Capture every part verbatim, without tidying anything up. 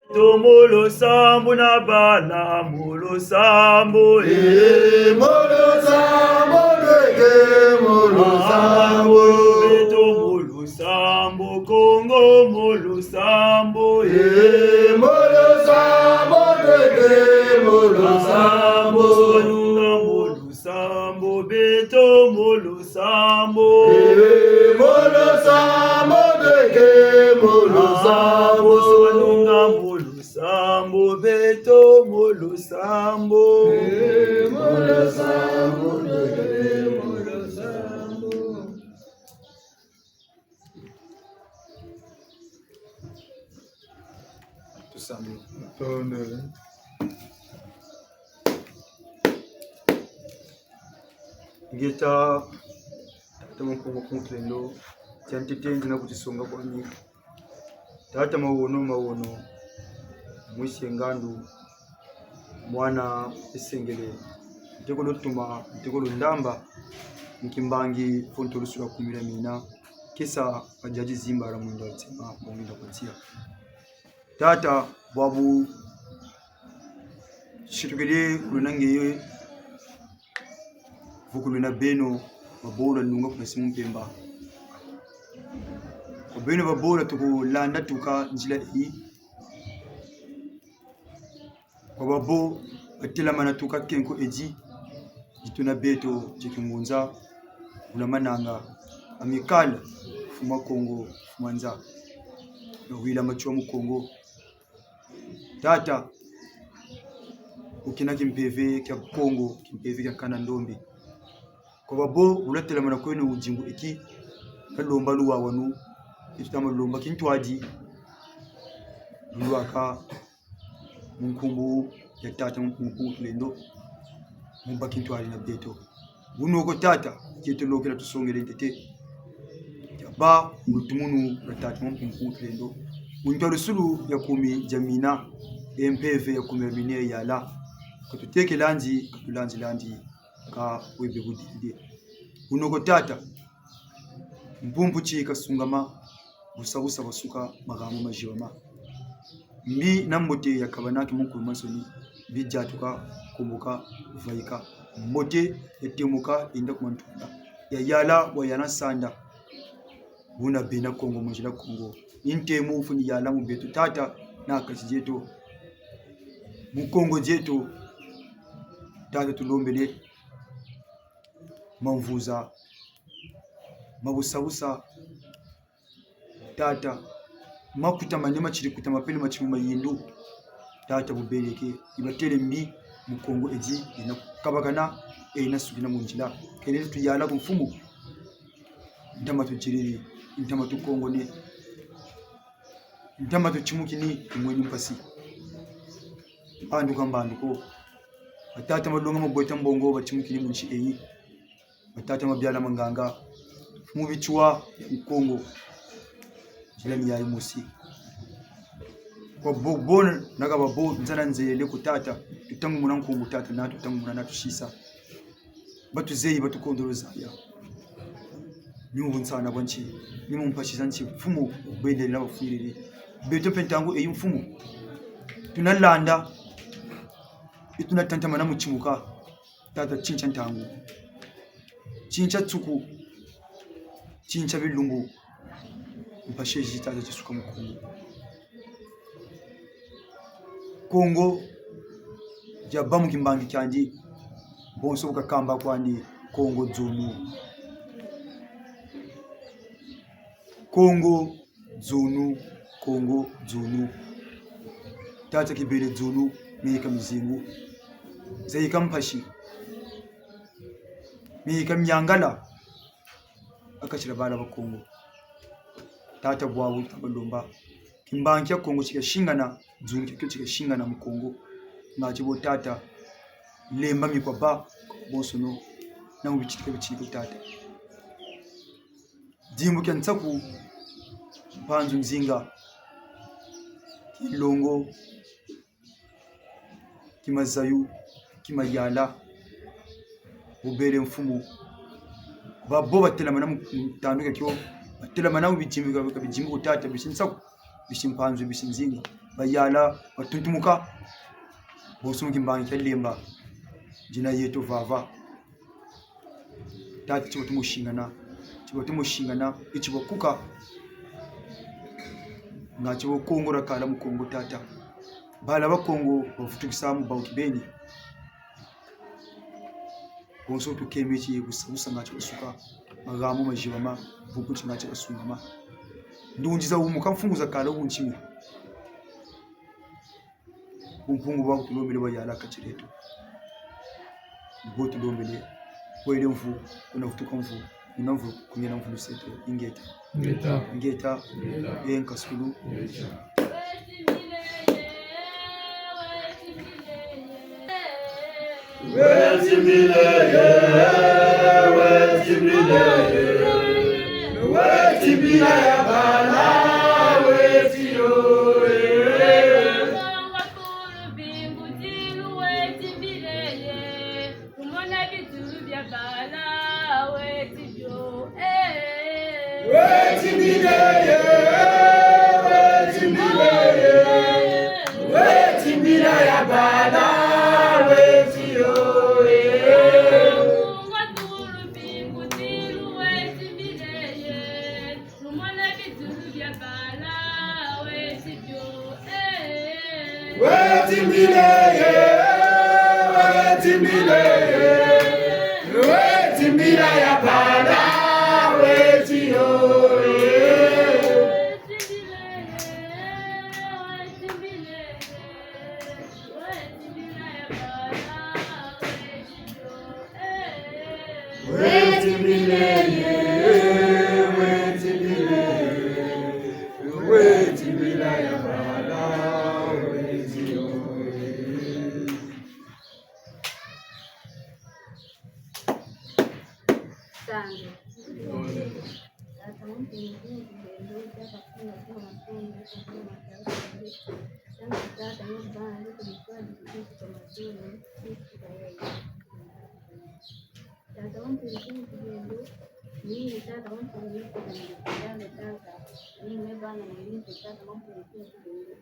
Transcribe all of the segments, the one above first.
Beto mu lusambu na bala mu lusambu, eh. Eh, mu lusambu, ndweke mu lusambu. Beto mu lusambu, Kongo mu lusambu, eh. Eh, mu lusambu, ndweke mu lusambu. Mu lusambu, beto mu lusambu. Eh, mu lusambu, ndweke mu lusambu. Mu lusambu, beto mu lusambu. Eh, mu lusambu, ndweke mu lusambu. Tusambila. Tondele. Ngeta, Tata Mpungu Mpungu Tulendo, tia ntete nzina kutisonga kwani. Tata mawono, mawono, mwisi ngandu, mwana esengele, ntekolo Tuma, ntekolo Ndamba, mu kimbangi, fonto lusula kumila mina, kesa, kadiadi zimbala mwinda nsema, mwinda kwa tia. Tata, bwabu, situkele kuluna ngeye, vukuluna beno, babola nunga kuna simu mpemba. Kwa beno babola tukulanda tuka nzila eyi. Kwa babo batelamana tuka kenko edi, dituna beto, tia kingunza, kuna mananga, Amicale, fuma Kongo, fuma nza. Na wila matswa mu Kongo. Tata, wukina kimpeve kia Kongo, kimpeve kia nkanda ndombe. Kwa babo, wulatelamana kweno wudingu eki, kalomba luwawanu, etu tama lomba kintwadi, lulwaka, mu nkumbu ya Tata Mpungu Mpungu Tulendo, mu bâ kintwadi na beto. Wunu ko Tata, kieto lokela tusongele ntete. Tia bâ mu lutumunu lwa Tata Mpungu Mpungu Tulendo. Mu ntwalusulu ya kumi dia mina, e mpeve ya kumi ya mina ya yala. Katutekelandi, katulandilandi, ka webe budilide. Wunu ko Tata, mpumpu ti kasungama, busa busa basuka, magambu mazibama. Mbi na mbote ya kabanaki mu nkulu mansoni, mbi diatuka, komboka, vayika. Mbote ya temuka, yenda ku mantwala. Ya yala, wa yala nsanda. Buna bena Kongo, mu nzila Kongo. Ni ntemo wufweni yala mu beto, Tata, na kati dieto. Mu Kongo dieto, Tata tulombele. Mamvuza, ma busa busa, Tata, makuta mane matiri kuta mapele matiri mu mayindu. Tata bubeleke, yibatele mbi mu Kongo edi, yina kukabakana, e yina sukina mu nzila. Kele tuyala ku mfumu. Ntama tutiriri, ntama tukongone. Ntama tutimukini, tumweni mpasi. Mbandu ka mbandu ko. Batata malonga mabweta mbongo, batimukini mu nsi eyi. Batata mabiala manganga, mfumu bitiwa ya Kongo. Nzila ni yayi mosi. Kwa bo-, bo-, na ka babo, nzala nzelele ku Tata, tutangu muna nkumbu Tata, na tutangu muna na tusisa. Batuzeyi, batukondolo zaya. Ni mu bunsana bwa nsi, ni mu mpasi za nsi, mfumu, bwendele na bafwiriri. Beto mpe ntangu eyi mfumu. Tunalanda, e tunatantamana mu timuka. Tata, tintia ntangu, tintia nsuku, tintia bilumbu, mpasi ezi, Tata, zisuka mu Kongo. Kongo dia bâ mu kimbangi kiandi, bonso bu kakamba kwandi, Kongo dzunu. Kongo dzunu, Kongo dzunu. Tata kibele dzunu, miyika mizingu. Zayika mpasi. Miyika miangala. Ha kati dia bala ba Kongo. Tata bwabu tabalomba. Kimbangi kia Kongo ti kiasingana, dzunu kiakio ti kiasingana mu Kongo. Ngati bo Tata, lemba mi kwa bâ, bonsono, na mu bitinika bitinika Tata. Dimbu kia nsaku, Mpanzu Nzinga, Kilongo, Kimazayu, Kimayala, bubele mfumu. Babo batelamana mu, mu tandu kiakio, batelamana mu bidimbu, ka bidimbu ku Tata, bisi nsaku, bisi Mpanzu, bisi Nzinga. bayala, batuntumuka. Bonso mu kimbangi kia Lemba. Dina dieto vava. Tata, ti batomo singana, ti batomo singana, ti bakuka. Nga ti bo Kongo dia kala mu Kongo, tata. Bala ba Kongo bavutukisa mu bawu kibeni. Bonso tukembe ti busa busa nga ti basuka. Magambu mazibama, vuku ti nga ti basungama. Ndunzi zawumuka, mfungu zakala ku ntimi. Bumpungu bwaku tulombele bwayala kati dieto. Ni bo tulombele. Kwele mvu, kuna vutuka mvu, kuna mvu, kungena mvu luseto. Ingeta. Ingeta. Ingeta. Ingeta. Ye nkasulu. Ingeta. Weti mbila ye, weti mbila ye, weti mbila ya bala, weti yo, eh. Lumona bitulu bia bala, weti bio, eh. Weti mbila ye, weti mbila ye, weti mbila ya bala, weti yo, eh. Lumona bitulu bia bala, weti bio, eh. Weti mbila ye, weti mbila ye, weti mbila ya bala, weti yo, eh. Weti mbila ye, weti mbila ye, weti mbila ya bala, weti bio. Weti mbila ye, weti mbila ye, weti mbila ya bala, weti yo. Sango. Tata wa mpembe, mpembe, tata kuna, kuna, kuna, kuna, kuna, kuna, tata wa mpembe, tata wa mpembe, tata wa mpembe, tata wa mpembe. Tata wa mpembe, mpembe, ni tata wa mpembe, mpembe, tata, ni me bana, ni tata wa mpembe, mpembe.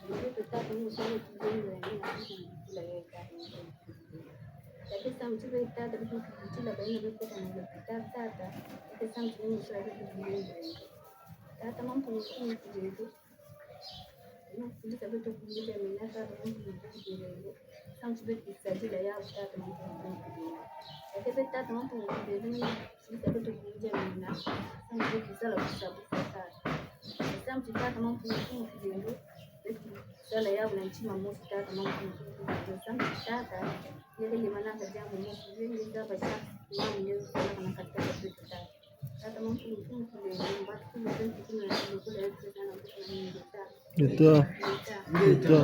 Ni tata wa mpembe, mpembe, ni tata wa mpembe. Tata, samu ti be tata, be kutila, be na be kota na be tata, tata. Tata, samu ti be musala be kutila. Tata, mampu ni kumi kudede. Ina kufundisa beto kudede, mina tata, mampu ni kudede. Samu ti be kisadila ya tata, mampu ni kudede. Tata, be tata, mampu ni kudede, mina kufundisa beto kudede, mina. Samu ti be kisala kusabu tata. Samu ti tata, mampu ni kudede. Be kisala ya na ntima mosi tata, mampu ni kudede. Samu ti tata, yele manaka diambu mosi, yele zaba sa, mama yele zaba na katika beto tata. Tata, mampu ni kudede, mbatu ni kudede, kudede, kudede, kudede, kudede, kudede. Eta. Eta.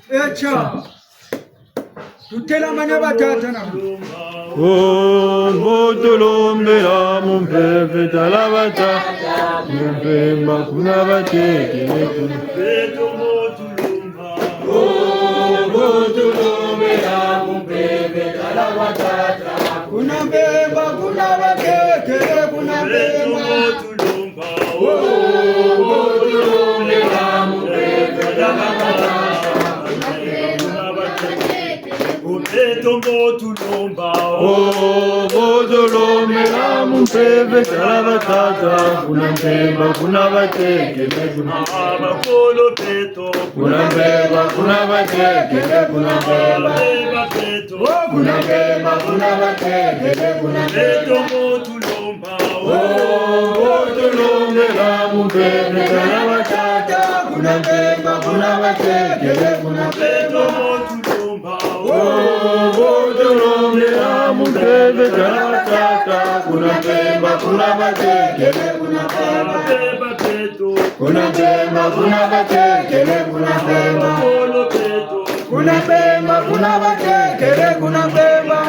Eta. Echa. Tutelamane batata na. Oh, mbo tulombela mu mpeve, tala batata, mu mpemba kuna batekele kuna. Oh, mbo tulombela mu mpeve, tala batata. Kuna mpemba, kuna batekele, kuna mpemba. Beto mbo tulomba. Oh, mbo tulombela mu mpeve, tala batata, kuna mpemba, kuna batekele, kuna. Ah, bakolo beto. Kuna mpemba, kuna batekele, kuna mpemba. Ah, mpemba beto. Oh, kuna mpemba, kuna batekele, kuna mpemba. Beto mbo tulomba. Oh, mbo tulombela mu mpeve, tala batata, kuna mpemba, kuna batekele, kuna mpemba. Beto mbo tulomba. Oh, mbo tulombela mu mpeve, tala batata, kuna mpemba, kuna batekele, kuna mpemba. Mpemba beto. Kuna mpemba, kuna batekele, kuna mpemba. Bakolo beto. Kuna mpemba, kuna batekele, kuna mpemba.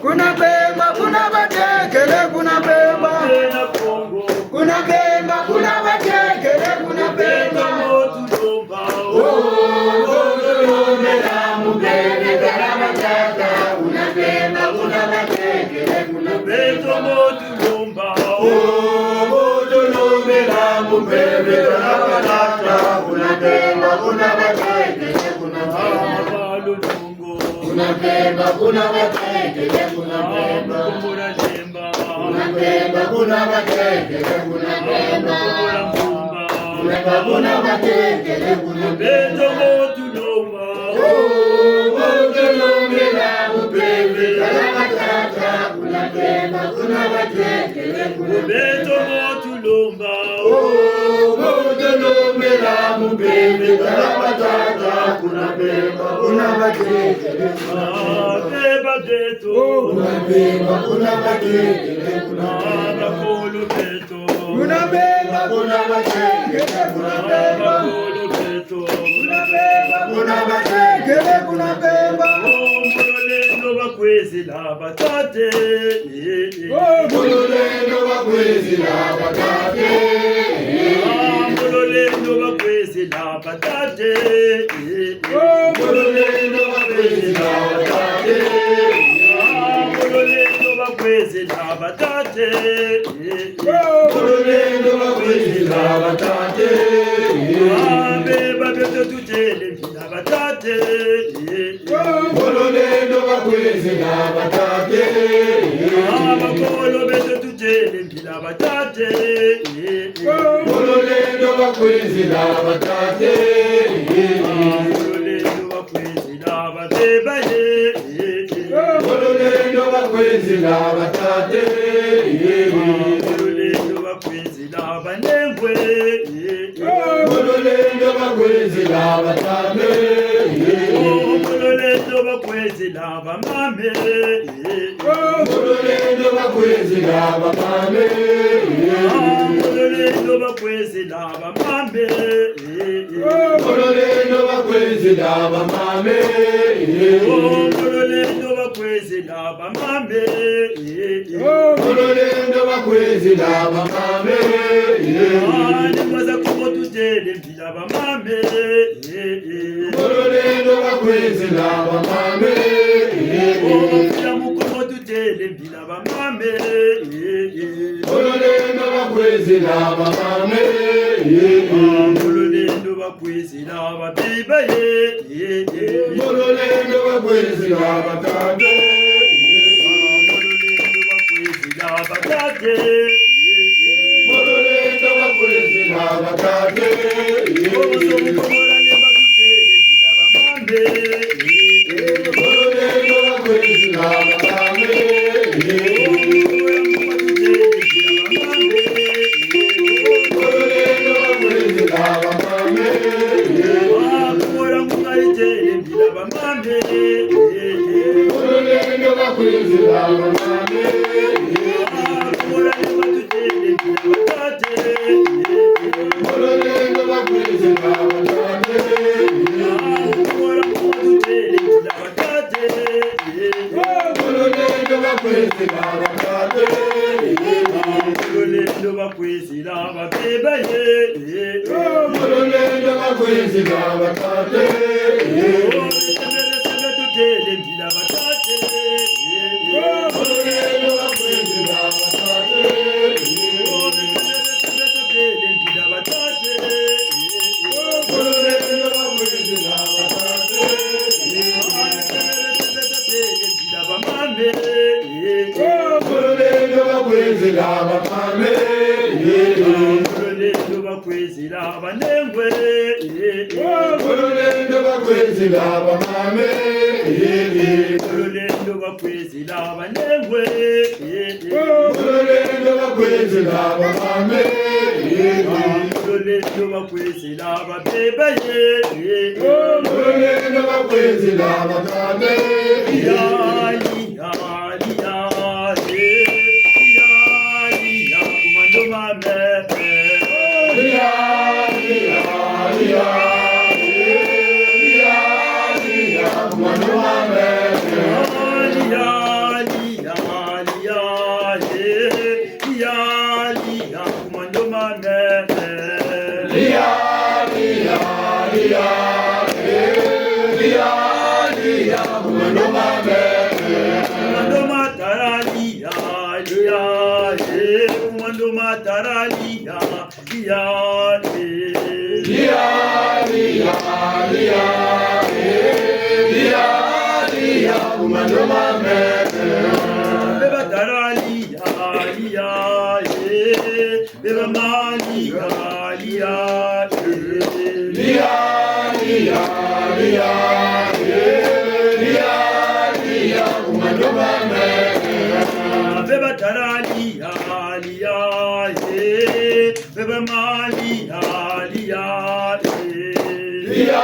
Kuna mpemba, kuna batekele, kuna mpemba. Kuna mpemba, kuna batekele, kuna mpemba. Oh, oh, oh, oh, mela mubele, tala batata. Kuna mpemba, kuna batekele, kuna mpemba. Oh, oh, oh, mela mubele, tala batata. Kuna mpemba, Kuna Mpemba, kuna batekele, kuna Mpemba. Kuna Mpemba, kuna batekele, kuna Mpemba. Kuna Mpemba, kuna batekele, kuna Mpemba. Beto mo tulomba. Oh, mo tulombela mupembe, tala batata, kuna Mpemba, kuna batekele, kuna Mpemba. Beto mo tulomba. Oh, mo tulombela mupembe, tala batata, kuna Mpemba, kuna batekele, kuna Mpemba. Ah, Mpemba beto. Oh, kuna Mpemba, kuna batekele, kuna Mpemba. Ah, bakolo beto. Kuna Mpemba, kuna batekele, kuna Mpemba. Ah, bakolo beto. Kuna Mpemba, kuna batekele, kuna Mpemba. Oh, mu lulendo bakwizila batate. Oh, mu lulendo bakwizila batate. Ah, mu lulendo bakwizila batate. Oh, mu lulendo bakwizila batate. Ah, mu lulendo bakwizila batate. Oh, mu lulendo bakwizila batate. Ah, beba beto tutele mpila batate. Mu lulendo bakwizila batate. Ah, bakolo beto tutele mpila batate. Mu lulendo bakwizila batate. Ah, mu lulendo bakwizila babeba ye. Mu lulendo bakwizila batate. Ah, mu lulendo bakwizila banengwa. Mu lulendo bakwizila batate. Oh, mu lulendo bakwizila bamama. Oh, mu lulendo bakwizila bamama. Ah, mu lulendo bakwizila bamama. Oh, mu lulendo bakwizila bamama. Oh, mu lulendo bakwizila bamama. Oh, mu lulendo bakwizila bamama. Ah, ni mwaza Kongo tutele mpila bamama. Mu lulendo bakwizila bamama. Oh, mpila mu Kongo tutele mpila bamama. Mu lulendo bakwizila bamama. Ah, mu lulendo bakwizila babeba ye. Mu lulendo bakwizila batate. Mu lulendo bakwizila batate. Mu lulendo bakwizila batate. Mu lulendo bakwizila batate. Mu lulendo bakwizila babeba ye. Mu lulendo bakwizila batate. Tutele mpila batate. Mu lulendo bakwizila batate. Tutele mpila batate. Mu lulendo bakwizila batate. Tutele mpila bamama. Mu lulendo bakwizila bamama. Mu lulendo bakwizila banengwa. Mu lulendo bakwizila bamama. Mu lulendo bakwizila banengwa. Mu lulendo bakwizila bamama. Mu lulendo bakwizila babeba ye. Mu lulendo bakwizila batate. Yali. Yali, yali, yali, ya kumando mame. Yali, yali, yali, yali, ya kumando mame. Yali, yali, yali, yali, yali, ya kumando mame. Yali, yali, yali, yali, ya kumando mame. Beba tara lia, lia, eh. Beba ma lia, lia, eh. Lia, lia, lia, eh. Lia, lia, kuma ndoba me. Beba tara lia, lia, eh. Bebe ma lia, lia, eh. Lia,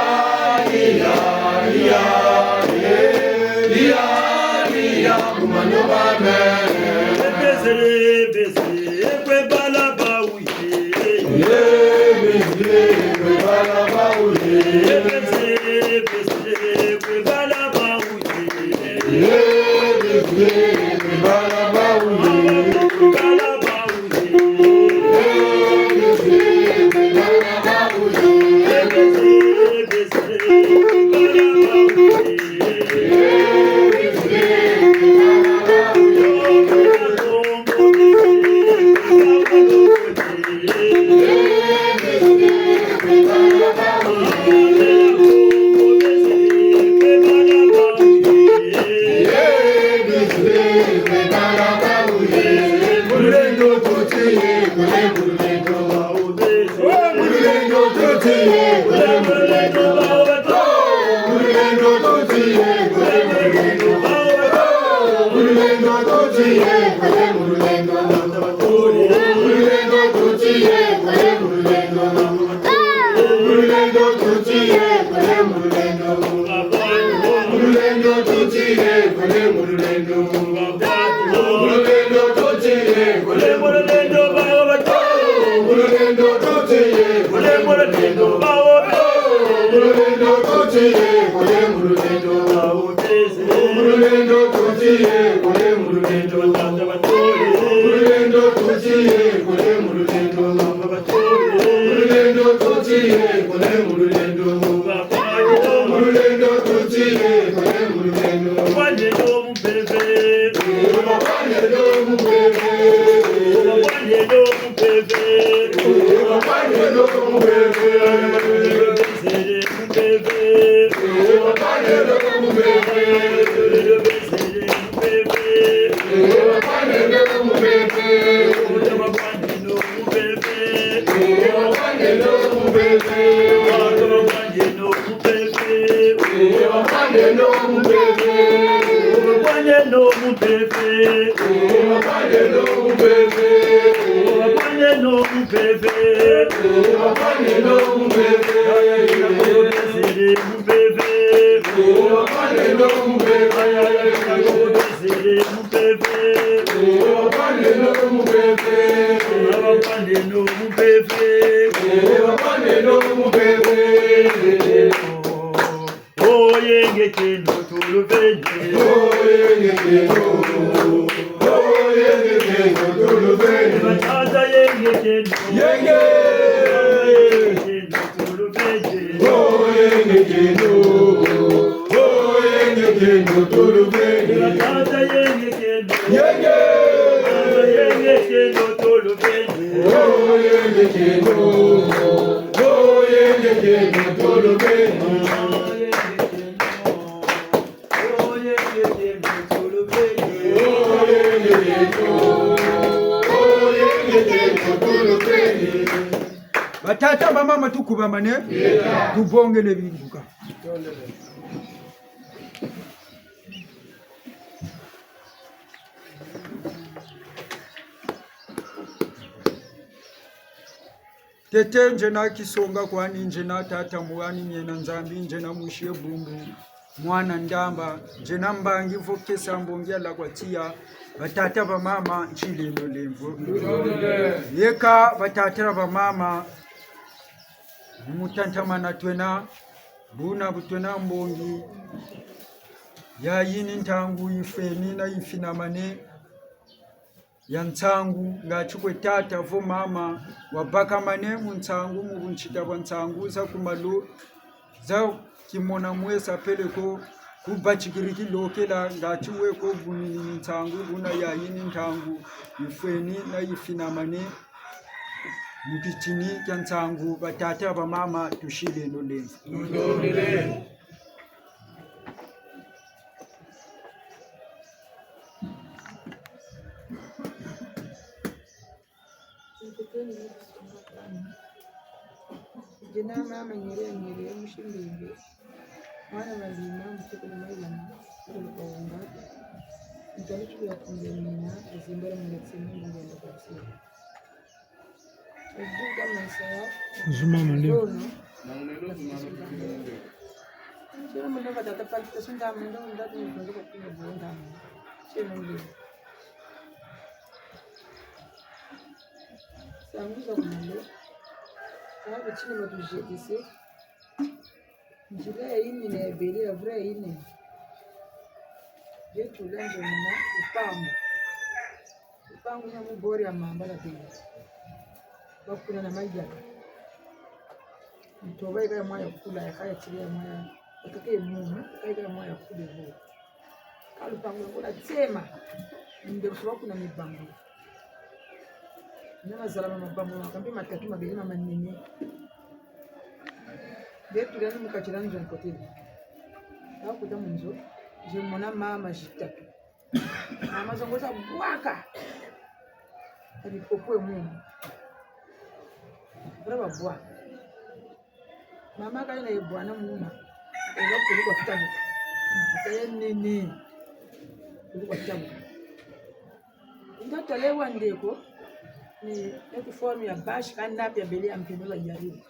lia, lia, eh. Lia, lia, kuma ndoba me. Ebezele, ebezele, kwe bala ba wuye. Eh, ebezele, kwe bala ba wuye. Ebezele, ebezele, kwe bala ba wuye. Mu lulendo tutiye kole mu lulendo. Mu lulendo tutiye kole mu lulendo. Mu lulendo tutiye kole mu lulendo. Mu lulendo tutiye kole mu lulendo. Mu lulendo tutiye kole mu lulendo. Mu lulendo tutiye kole mu lulendo. Mu lulendo tutiye kole mu lulendo. Mu lulendo tutiye kole mu lulendo. Mu lulendo tutiye kole mu lulendo. Mu lulendo tutiye kole mu lulendo. Mu lulendo tutiye kole mu lulendo. Oyenge kieno tuluvene. Oyenge kieno. Oyenge kieno tuluvene. Batata yenge kieno. Yenge. Kieno tuluvene. Oyenge kieno. Oyenge kieno tuluvene. Batata yenge kieno. Yenge. Batata yenge kieno tuluvene. Oyenge kieno. Oyenge kieno tuluvene. Batata, bamama, tukubamane, tubongele bimbuka. Tete, nzena kisonga kwani, nzena tata mwani, nzena Nzambi, nzena musi e bumbu, mwana ndamba, nzena mbangi vo kesa mbongi ala kwa tiya, batata bamama, nsileno lemvo. Yeka batata bamama, mu tatamana twena, buna bu twena mbongi, yayi ni ntangu yifweni na yifinamane, ya nsangu, ngati kwe tata vo mama, wabakamane mu nsangu, mu bunsita bwa nsangu za ku malu, za kimona mwesa peleko, kubatikiri kilokela, ngati weko vunini ni nsangu, buna yayi ni ntangu yifweni na yifinamane, mu kitini kia nsangu, batata bamama, tusileno lemvo. Dina mama Nyere Nyere, musi Mbembe. Mwana Malima, mutukulu Mayilama, mukulu Kawunga. Ntali tukula kunde mina, azimbala mwana tsini, ngenda kwa tsini. Azuka masa, Zuma mande. Zono. Sio munda kwa tata paki, tasunta munda, munda, munda, munda, munda. Sio munda. Sangu za kumalo. Kaba tini batujetese. Nzila ya yine na ya bele ya vrai yine. Beto lanzo muna lupangu. Lupangu na mu bord ya mamba na bele. Bakuna na mayaka. Ntoba yika ya mwa ya kula, ya kaya tiri ya mwa ya. Bakake munu, yika ya mwa ya kula bo. Ka lupangu lwa kula tsema. Nde kusuba kuna mibangu. Na mazala ma mabangu, makambi matatu mabele ma manene. Beto lani mu kati dia nzo nkotele. Bakuta mu nzo, nze mona mama zitatu. Mama zongo za bwaka. Kadi popwe mu. Bra ba bwaka. Mama kayina ye bwana muna. Eza kulu kwa tabuka. Kaya nene. Kulu kwa tabuka. Nda tala wa ndeko, ni, ni ku forme ya bâche, ka nappe ya bele ya mpembe bayariri.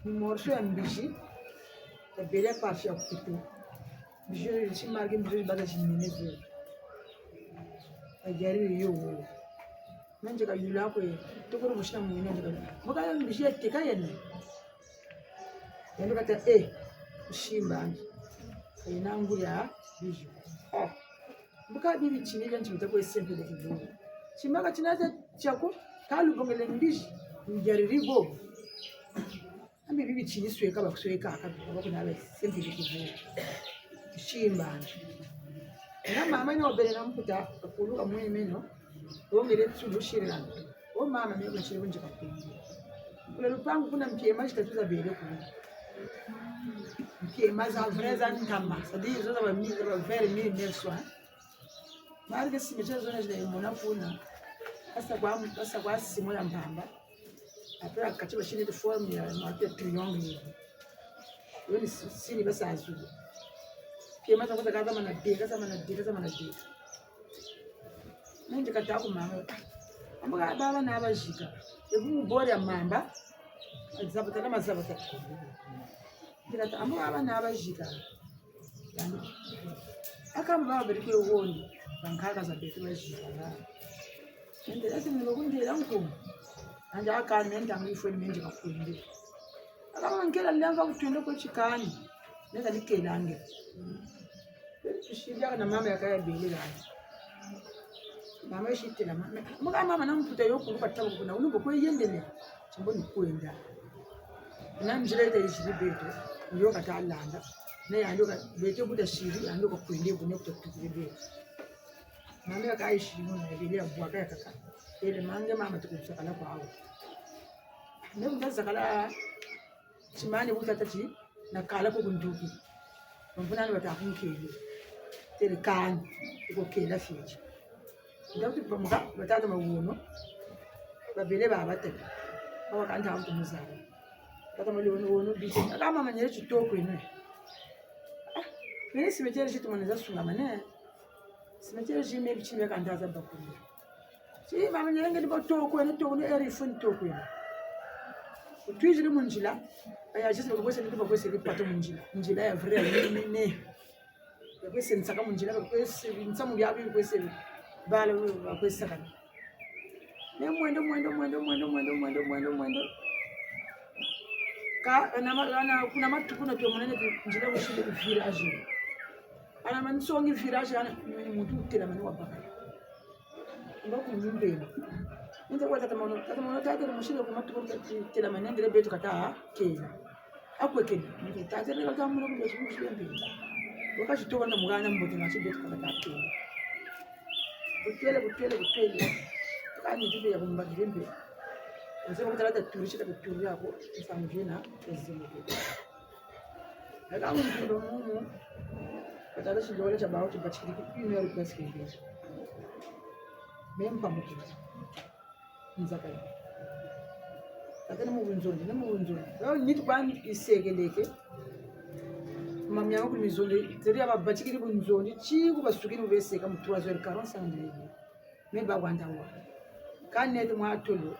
Ni morceau ya mbizi, ya bele ya partie ya kutu. Mbizi yo, si marqué mbizi yo, baka zinene zo. Bayariri yo wo. Nandi kayula kwe, tokoro musi na mwene, nandi kayula. Mbo ka yo mbizi ya teka yene. Yandi kata, eh, kusimba andi. Kayina nguri ya mbizi. Oh. Mbo ka bibi tini bia nti mita kwe sempele kidogo. Timaka tina tia tiaku, ka lubongele mbizi, njariri bobo. Ambi bibi tini sweka bakusweka, ka bibi bakuna be sempele kidogo. Kusimba andi. Na mama ni wabele na mputa, kakulu ka mwene meno, wongele tsulu shirana. O mama, mie kuna shiri kunjika kundi. Kuna lupangu kuna mpiema zitatu zabele kuna. Mpiema za vrai za ntama. C'est-à-dire, zo za ba mille, za ba vers mille neuf cents. Marqué cimetière zona zina yimona kuna. Kasa kwa, kasa kwa sima ya mpamba. Après, kati basini de forme ya, marqué triangle. Yo ni si-, sini basa zulu. Mpiema za koza kaza mana de, kaza mana de, kaza mana de. Nandi kata ku mama. Ah, ambo ka baba na bazika. Ebu mu bord ya mamba. Zabata na mazabata. Nandi kata, ambo ka baba na bazika. Yandi. Aka mbo baba beri kwe wondi. Bankaka za beto bazika. Nandi, ati ni bakundela nkumu. Nandi aka nenda ngifwe ni mendi kakwende. Aka mama nkela lemva kutwende kwe tikani. Neka ni kelange. Tusiri aka na mama yakaya bele landi. Mama yisitela mama. Mbo ka mama na mputa yo kulu katabu kuna, wunu mbo kwe yendele. Timbo ni kwenda. Na nzila yita yiziri beto, yo kata landa. Na yandi ka, beto bu tasiri, yandi kakwende, bu ne kuta tukiri beto. Mama yakayisiri muna, yabele ya bwaka yakaka. Ele mange mama tukusakala kwa awu. Ne bu tasakala, timani bu tata ti, nakala ko ku nduki. Bamvuna ni bata kunkele. Tele kani, iko kela fieti. Nda kuti pamuka, batata Mawono. Babele baba tata. Baba kanta kutu muzala. Tata Mawono, Wono, bisi. Aka mama nyere titoko eno. Ah, mene cimetière zitu mane za sungamane. Cimetière zi me bitini bia kanda za bakulu. Si mama nyere ngeni bo toko eno, toko eno, eri funi toko eno. Twiziri mu nzila, aya zisi bakwese ni bakwese ni pato mu nzila. Nzila ya vrai, ni, ni, ni. Bakwese nsaka mu nzila, bakwese nsamu bia bi, bakwese bala, bakwese sakana. Ne mwendo, mwendo, mwendo. Ka, na ma-, na, kuna matuku na twe monene tu, nzila kusile ku virage. Ana mansongi virage, ana, ni muntu telamani wa bakala. Nga ku nyumbeni. Nze kwa tata Mawono, tata Mawono, tata Mawono, musile ku matuku, telamani, ndele beto kata, kena. Akwekena, nge tata leka kamuna kulia siku siku mbi. Wakati toka na mugana mbote na siku beto kata kena. Kutwele, kutwele, kutwele. Kani tupe ya kumbakire mpe. Nse bakutala ta turi, sika ta turi yako, nsa mvina, nse mvina. Leka muntu ndo mumu, katala si lola tia bawu tibatikiri ku une heure presque. Même pas mutu. Nzaka. Tata ni mu bunzonzi, ni mu bunzonzi. Yo, nitu kwa isekeleke. Mama miangu ku mizonzi, teri ya babatikiri bunzonzi, ti ku basukiri bu beseka mu trois heures quarante-cinq minutes. Me ba kwanda wa. Kanete mwa tolo.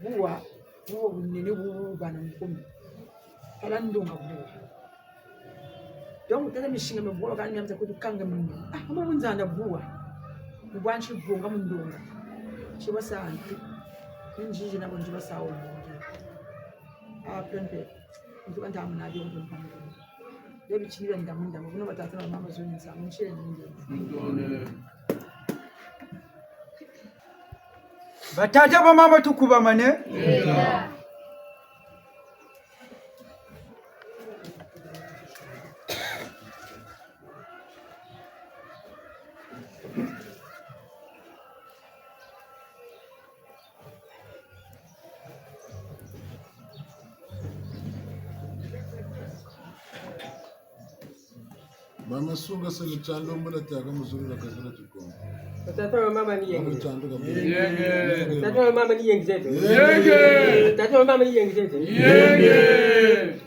Buwa, buwa bunene bu, bu bana mukumi. Tala ndonga buwa. Donc, tala misinga mia buwa, kani mia mta kutu kanga mimi. Ah, mama bunzanda buwa. Mubwansi bonga mu ndonga. Tiba sa antu. Nzizi na bonzi ba sa wo. Ah, pempe. Ntu kanta amuna dio mtu mpango. Nde bitini bia ndamu ndamu, buna batata na bamama zoni nsamu, ntiele ni nde. Batata, bamama, tukubamane. Mama sunga sele tiandombo na tiaka muzulu na kakala tikongo. Tata wa mama ni yenge. Mama tiandu ka mama. Yenge. Tata wa mama ni yenge zeto. Yenge. Tata wa mama ni yenge zeto. Yenge.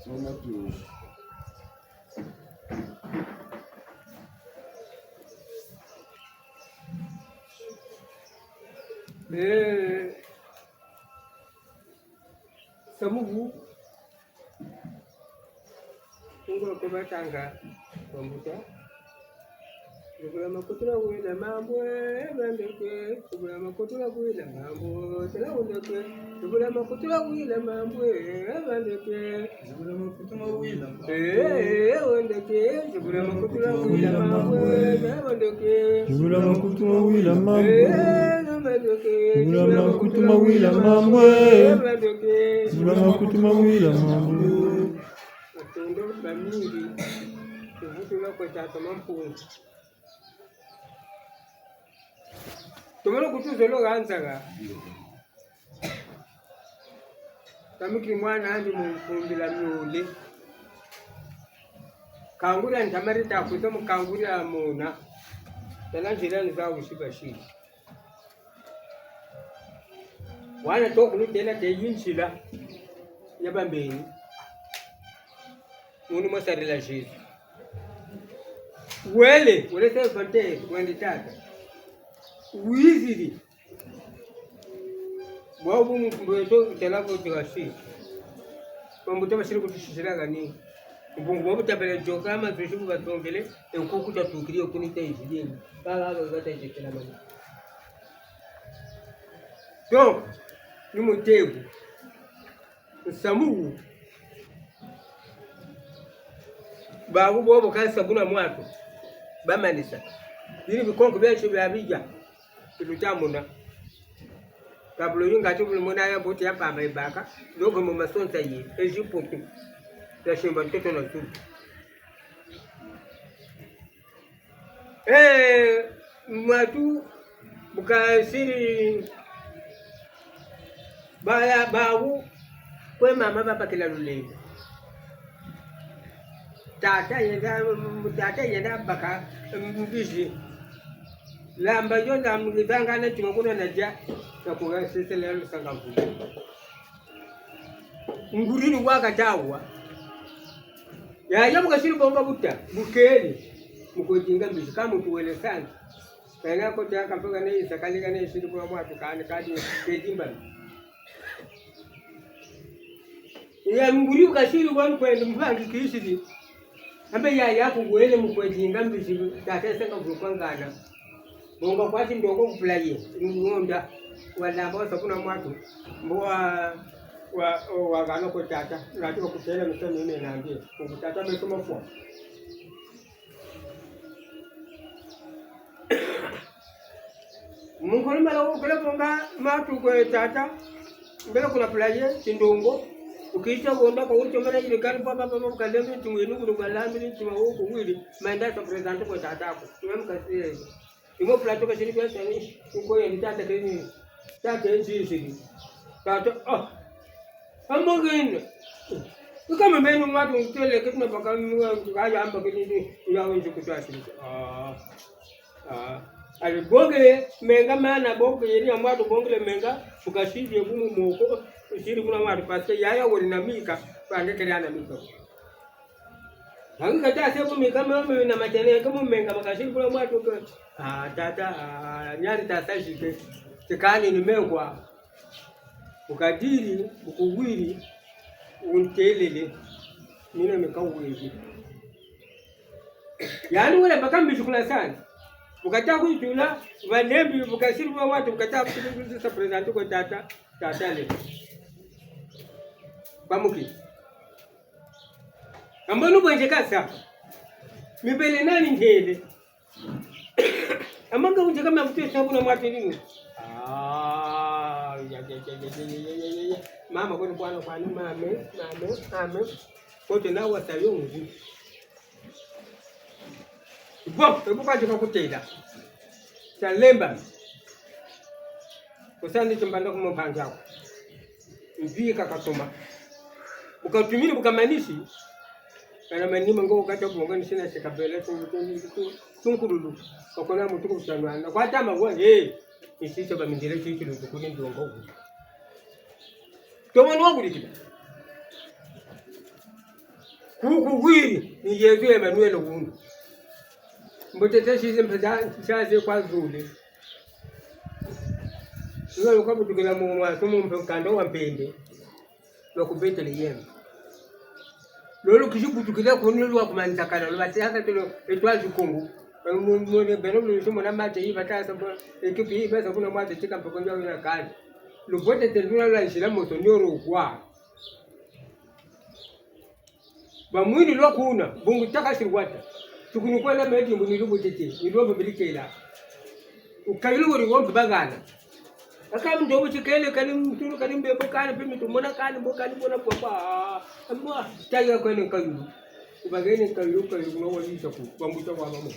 Soma tu. Eh, samuvu. Ngolo ko batanga bambuta. Zibula makutu na wila mambu, eh, bandeke. Zibula makutu na wila mambu, tala wundeke. Zibula makutu na wila mambu, eh, bandeke. Zibula makutu na wila mambu. Eh, eh, wundeke. Zibula makutu na wila mambu, eh, bandeke. Zibula makutu na wila mambu. Eh, bandeke. Zibula makutu na wila mambu, eh. Bandeke. Zibula makutu na wila mambu. Matondo mamingi, tuvutula kwe tata Mampungu. Tumolo kutuzolo ganzaga. Kami ki mwana andi mu nkumbila miole. Kanguri a ntamari ta kuta mu kanguri a mona. Tala nzila ni za wusiba sili. Wana to kulutela te yi nzila ya bambeni. Munu mwa sarila Jésus. Wele, wele se fante, wende tata. Wiziri. Bwabu mpungu weto utela ko tika si. Bambuta basiri kutusisila kani. Mpungu bwabu tabele joka, ma tusi bu batongele, e kuku tatukiri, e kuni ta izidini. Baba, baba, ta izikila mani. Donc, ni mutego. Nsamu wu. Bawu bobo ka nsamu na mwatu. Bamanisa. Bini bikonko biansoni bia bidia. Biluta muna. Kabulo yinga ti bulu muna ya mbuti ya mpamba yibaka. Loko mu masonza ye. Eziputu. Ya simba ntoto na zulu. Eh, mwatu, bu kasiri, baya, bawu, kwe mama babakila lulendo. Tata yenda, tata yenda baka, mbizi. Lamba yo na mgizanga na tima kuna na dia, na kuga sisele ya lusanga mvulu. Nguri ni waka tawa. Yaya bu kasiri bonga buta, bukele. Mu kwe dinga mbizi, ka muntu wele sani. Kayina ko tiaka mpe kane isa kali kane isiri kwa mwatu kani kadi kedimba. Ya nguri bu kasiri kwa mkwende mpangi kisiri. Ambe yaya ku wele mu kwe dinga mbizi, tata senga mvulu kwa ngana. Bonga kwa ti ndoko kupula ye, ngonda, walamba wasa kuna mwatu, mbo wa, wa, o, wagana kwe tata, ngati bakutela miso mine nambi, kwe tata meso mafwa. Munkolo mala wukele bonga matu kwe tata, mbele kuna pula ye, tindongo, ukisa wonda kwa wuto mala yile kani baba baba kalembe, tumwenu kunu kalambi, tima wuku wili, manda sa présenter kwe tata ko, tuwe mkasi. Imo plateau kasiri bia sani, uko ya ni tata keni, tata nziziri. Tata, oh. Amogene. Kama meno matu ntele ketuna baka mwa kaya amba ketini ya onje kutwa sili. Ah. Ah. Ali bongele menga mana bongele ya mwatu bongele menga, bu kasiri bu mu moko, siri muna mwatu parce que yaya wori na mika, pande kele na mika. Nangi kata se bu mika meno na matene ke mu menga makasiri kuna mwatu ke. Ah, tata, ah, nyari tata jike. Tikani ni mengwa. Bu kadiri, bu kuwiri, untelele, mina mika wezi. Yani wele baka mbizi kuna sani. Bu kata kuyitula, balembi, bu kasiri bwa watu, bu kata kuyitula, sa présenté kwa tata, tata le. Kwa muki. Ambo nu bwenje kasa. Mibele nani ntele. Amanga unje kama mtu sabu na mwatelimu. Ah, ya, ya. Mama kwani bwana kwani mame, mame, mame. Kote na wasa yo ngu. Bon, ebu kwa jika kutela. Talemba. Kusani chimbanda ku mpangi aku. Mvika katuma. Bu katumini bu kamanisi. Kana manima ngo kata bonga ni sina sika bele tu, tu, tu, tu, tunkululu. Kakona mutu kutanwana. Kwa tama wa, eh. Isisa bamindele chichi lutukuni ndongo. Toma nwa kulikila. Kuku wiri ni Yezu Emmanuel wunu. Mbo tete sisi mpesa, sasi kwa zule. Nwa luka butukila mu mwa sumu mpe nkanda wa mpembe. Lwa ku Beteleheme. Lolo kizi butukila kuni lwa ku Manzakala, lwa bataka telo étoile du Congo. Mu, mu, beno mu sumu na mate yi batasa bo, équipe yi basa kuna mate tika mpoko ndio na kani. Lubote telo lwa nzila moto ndio kwa. Bamwini lwa kuna, bungu taka sirwata. Tukuni kwela medi mbuni lubutete, ni lomba bilikela. Ukayilu wori wompe bagana. Aka ndobo tikele kani mutulu kani mbebo kani pe mitu mona kani mbo kani mona papa. Ambo, taya kwene kayilu. Ubagene kayilu, kayilu kuna wali saku, bambuta kwa mamo.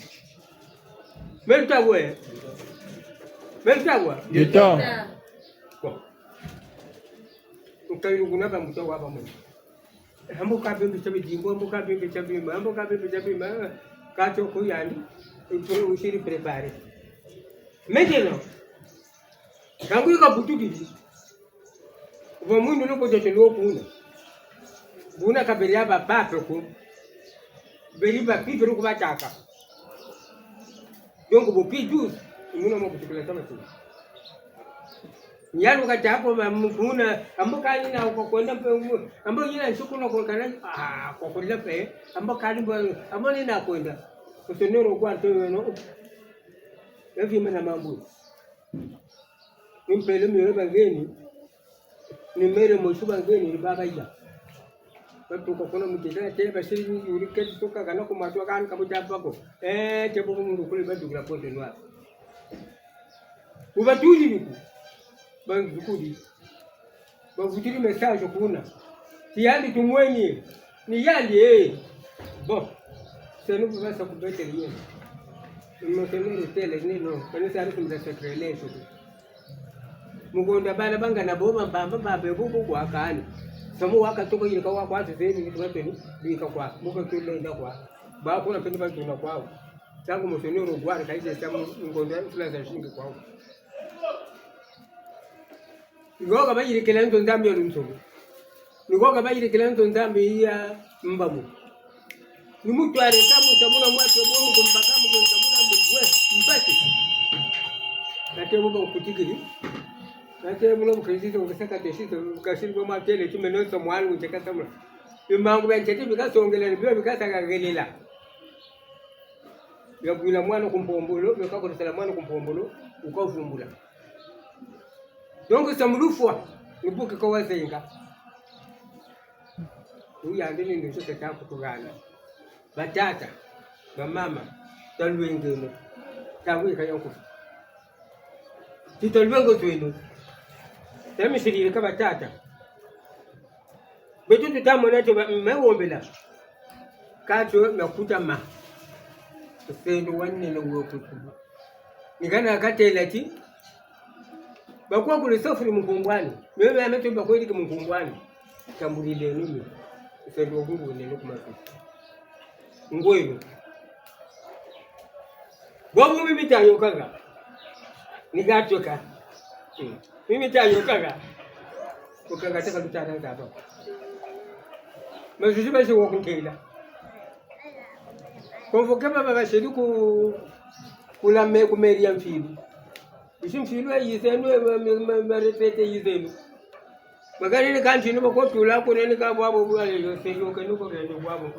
Menta we. Menta we. Yeta. Kwa. Ukayilu kuna bambuta kwa mamo. Ambo kabembe tia bidimbu, ambo kabembe tia bima, ambo kabembe tia bima, kato ko yandi, il faut aussi le préparer. Maintenant, ntangu yi kabutukiri, bamwini luko tete lwa kuna. Buna kaberi ya ba pape ko. Beri ba pipiri ku bataka. Donc, bo pi douze, muna mwa kutukula tama tu. Nyalu kata ko ba mukuna, ambo kani na kwa kwenda mpe, ambo yina nsuku na kwa kana, ah, kwa kwenda mpe, ambo kani mbo, ambo ni na kwenda. Kusonero kwa to no. Evi mana mambu. Ni mpele miole bangeni, ni mere mosu bangeni, ni baba ya. Batuka kuna mutitana te, basiri ni yuri keti tuka kana ku matu kani kabuta pako. Eh, te bubu mundu kule badukila Pointe-Noire. Ubatuli niku. Banzukuli. Bavutiri message kuna. Ti yandi tumweni. Ni yandi, eh. Bon. C'est nous qui va se couper derrière. Nous tenons le tel, ni non. Kani sari kumda secret, le, surtout. Mukonda bana banga na bo bambamba babe bubu kwa kani. Samu waka toko yirika wa kwa tuzeni ni tuwa teni, bika kwa. Muko tule nda kwa. Ba kuna peni ba tuna kwa. Tangu musonero gwari kaise samu mukonda tula za shingi kwa. Ni ko ka bayirikila nzo Nzambi ya lunsulu. Ni ko ka bayirikila nzo Nzambi ya mbamu. Ni mutwari samu, samu na mwati wa bomu kumbaka mu kunsa muna mbwe mpati. Nate bo ba kutikiri. Nate muno mukristo ukasaka tesito, kasiri bo matele, tume nonso mwalu nteka samuna. Bimangu bia ntete bikasongela, ni bio bikasaka gelela. Biabwila mwana ku mpombolo, biakakolisala mwana ku mpombolo, ukavumbula. Donc, samu lufwa, ni bu ki ko wazenga. Uyandi ni ndoto tata kutugana. Batata, bamama, talwengeno. Tawika ya nkufu. Ti talwengo tweno. Tamisiri ka batata. Beto tutamona tio ba, me wombela. Ka tio me kutama. Tusendo wanene wo kutu. Ni kana katêla ti, bakwa kule sofuri mu nkumbu ani. Meme ame tio bakwa yiriki mu nkumbu ani. Tambulileno mi. Nsendo wa kungu wunene ku mafi. Ngweno. Bwabu mi mi tayôkanga. Ni ka tioka. Hmm. Mi mi tayôkanga. Ku kanga teka lutana nzaba. Mazuzi basi wa kuntela. Convoqué ba ba basiri ku, ku la me, ku mairie ya Mfwilu. Bisi Mfwilu ya yizeno, ma, ma, ma, ma retraité yizeno. Bakari ni kanti ni bako tula kuna ni ka bwabo bwale yo se yôkeno ku rendo bwabo.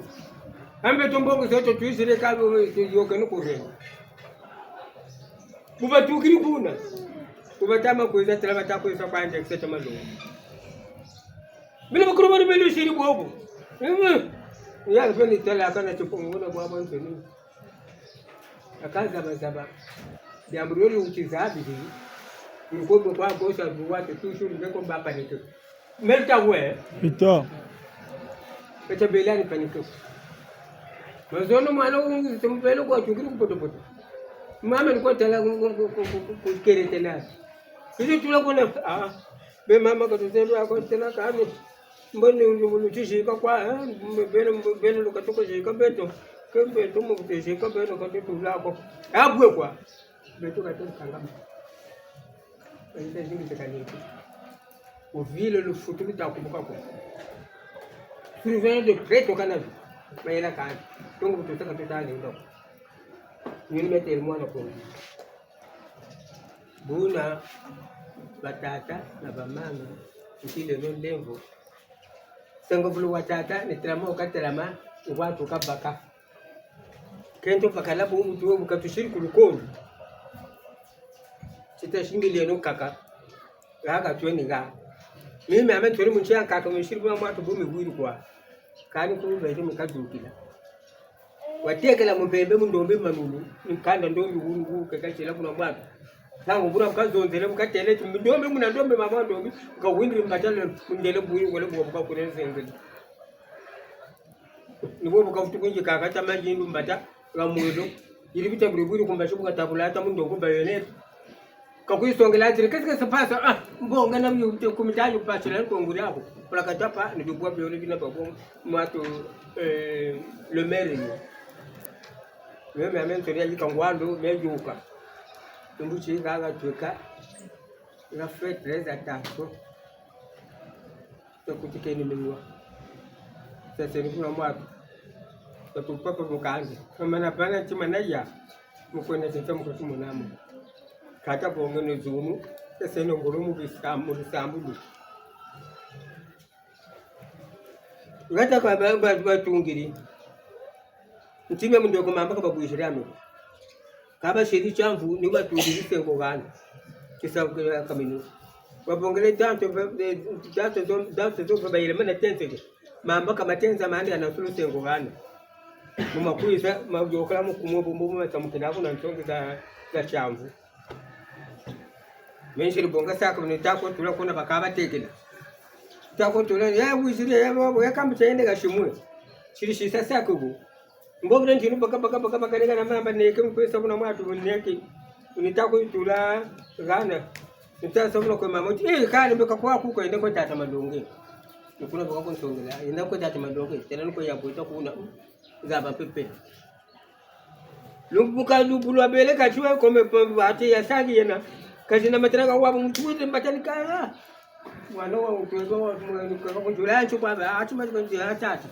Ambe tumbo ku soto tuisire ka bo se yôkeno ku rendo. Bu batukiri kuna. Bu batama kwiza tala bata kwiza kwa indexé ta malongi. Bino bakuru bari belu siri bobo. Mhm. Ya beni tala kana tupongo na bwabo ntoni. Aka zaba zaba. Diambu dio luti zabiri. Nkobo kwa kosa buwa te toujours ngeko mba paniqué. Meri ta we. Ito. Ete bela ni paniqué. Mazono mwana wungu tumubelo kwa tukiri ku poto poto. Mama ni kwa tala ku, ku, ku kere tena. Kisi tula kuna, ah, be mama ka tuzebi ako tena kani. Mboni ulu, ulu tizika kwa, eh, beno, beno lukatuka zika beto. Ke beto mu kutizika beno ka tutula ko. Abwe kwa. Beto ka tutangama. Bayita zingi zekaniki. Uvile lufutu luta kumuka ko. Surveillant de près tokana. Bayela kani. Tongo kututaka tutani ndo. Yuni metele mwana ko. Buna batata na bamama, ntileno ndemvo. Senguvulu wa tata, ni telama wukatelama, ni watu kabaka. Kento pakala bu muntu we bu katusiri ku lukolo. Tita singilieno kaka. Haha tweni ha. Mimi ame ntweri mu nsi ya nkaka, misiri buna mwatu bu mibwiri kwa. Kani ku beri mu kadukila. Watekela mu mpembe mu ndombe manulu, ni kanda ndombe wunu wu keka tila kuna mwatu. Ntangu buna bu kazonzele, bu katele ti ndombe muna ndombe mama ndombe, bu kawindiri mbata le, mundele bwiri, wele bwa bu kakune zenzele. Ni bo bu kavutu kwingi kaka tama yindu mbata, ha mwelo. Yiri bita bwiri bwiri ku mbasi bu katabula ata mu ndongo bayonete. Kakwisongela atiri, qu'est-ce qui se passe? Ah, mbonga na myo te kumita yo pasila nkongo yako. Pula katapa, ni bibwa biole bina babo, mwatu, eh, le maire ni. Mimi ame ntweri ya yika ngwandu, me yuka. Tumbu ti haha tweka. On a fait très attention. Takutikeni minwa. Saseni kuna mwatu. Tatu papa mukandi. Kamana bana tima na ya. Mukwenda tete mukati munamu. Kata bonga no zunu. Saseni ngolo mu bisambu, mu bisambu. Ngata kwa ba, ba, batungiri. Ntima mu ndoko mamba ka babwisiri ame. Ka basiri tiamvu ni batungiri sengo hana. Kisa kwa kamino. Babongele tanto, eh, tanto zo, tanto zo bayele mana tenseke. Mamba ka matenza mandi ana sulu sengo hana. Mu makwiza, ma yokala mu kumwe bumbu mu matamukina kuna nsongi za, za tiamvu. Meni siri bonga sac, ni tako tula kuna bakaba tekela. Tako tula, ya wisiri, ya bo, ya kambi tayende ka shimwe. Siri sisa sac ko. Mbobile ntinu baka, baka, baka, baka, neka na mamba neke, mkwesa kuna mwatu neke. Ni tako tula, hana. Ni tako sabuna kwa mama, eh, kani mbeka kwa kuko, yende kwa tata Malongi. Ni kuna baka kunsongela, yende kwa tata Malongi, tena ni kwa ya bweta kuna. Zaba pepe. Lumbu ka lumbu lwa bele ka tiwe kome pe bati ya saki yena. Kasi na mataraka wa muntu wite mbatani kala. Wana wa utweza wa mwana kwa kunjula ncho kwa ba ati mati kwa njila tata.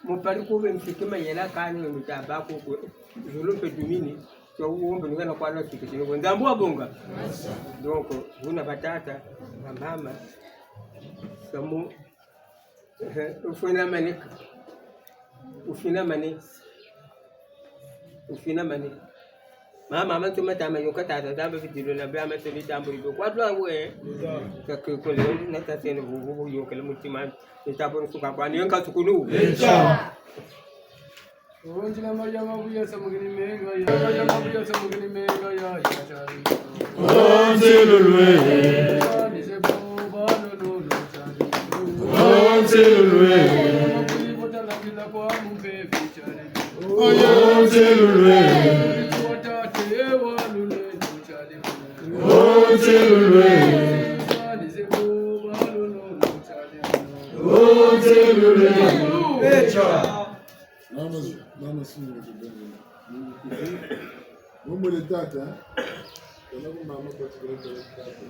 Mupari kube msiki mayela kani mutaba kuku. Zulu mpe dumini. Kwa uombe ningana kwa nasi kiti. Nzambu wabonga. Donc, buna batata, bamama. Samu Ehe, ufinamane. Ufinamane. Ufinamane. Mama, mama, tuma tama yoka tata, tama vidilo na bia, mama, tuli tambu ido. Kwa dwa we. Ka ke kole, na tata ni vuvu, yokele mutima. Ni tabu nsuka kwa, ni yonka sukulu. Echa. Onzila maya mabuya samugini menga ya, maya mabuya samugini menga ya, ya, ya. Onzilulwe. Ni se bo ba lo lo lo chali. Onzilulwe. Mabuyi bota la kila kwa mumpe fi chali. Onzilulwe. Kwa tate wa lule lo chali. Onzilulwe. Ni se bo ba lo lo lo chali. Mama Sunga tubongo. Mama le tata. Kana ku mama kwa tikele tata.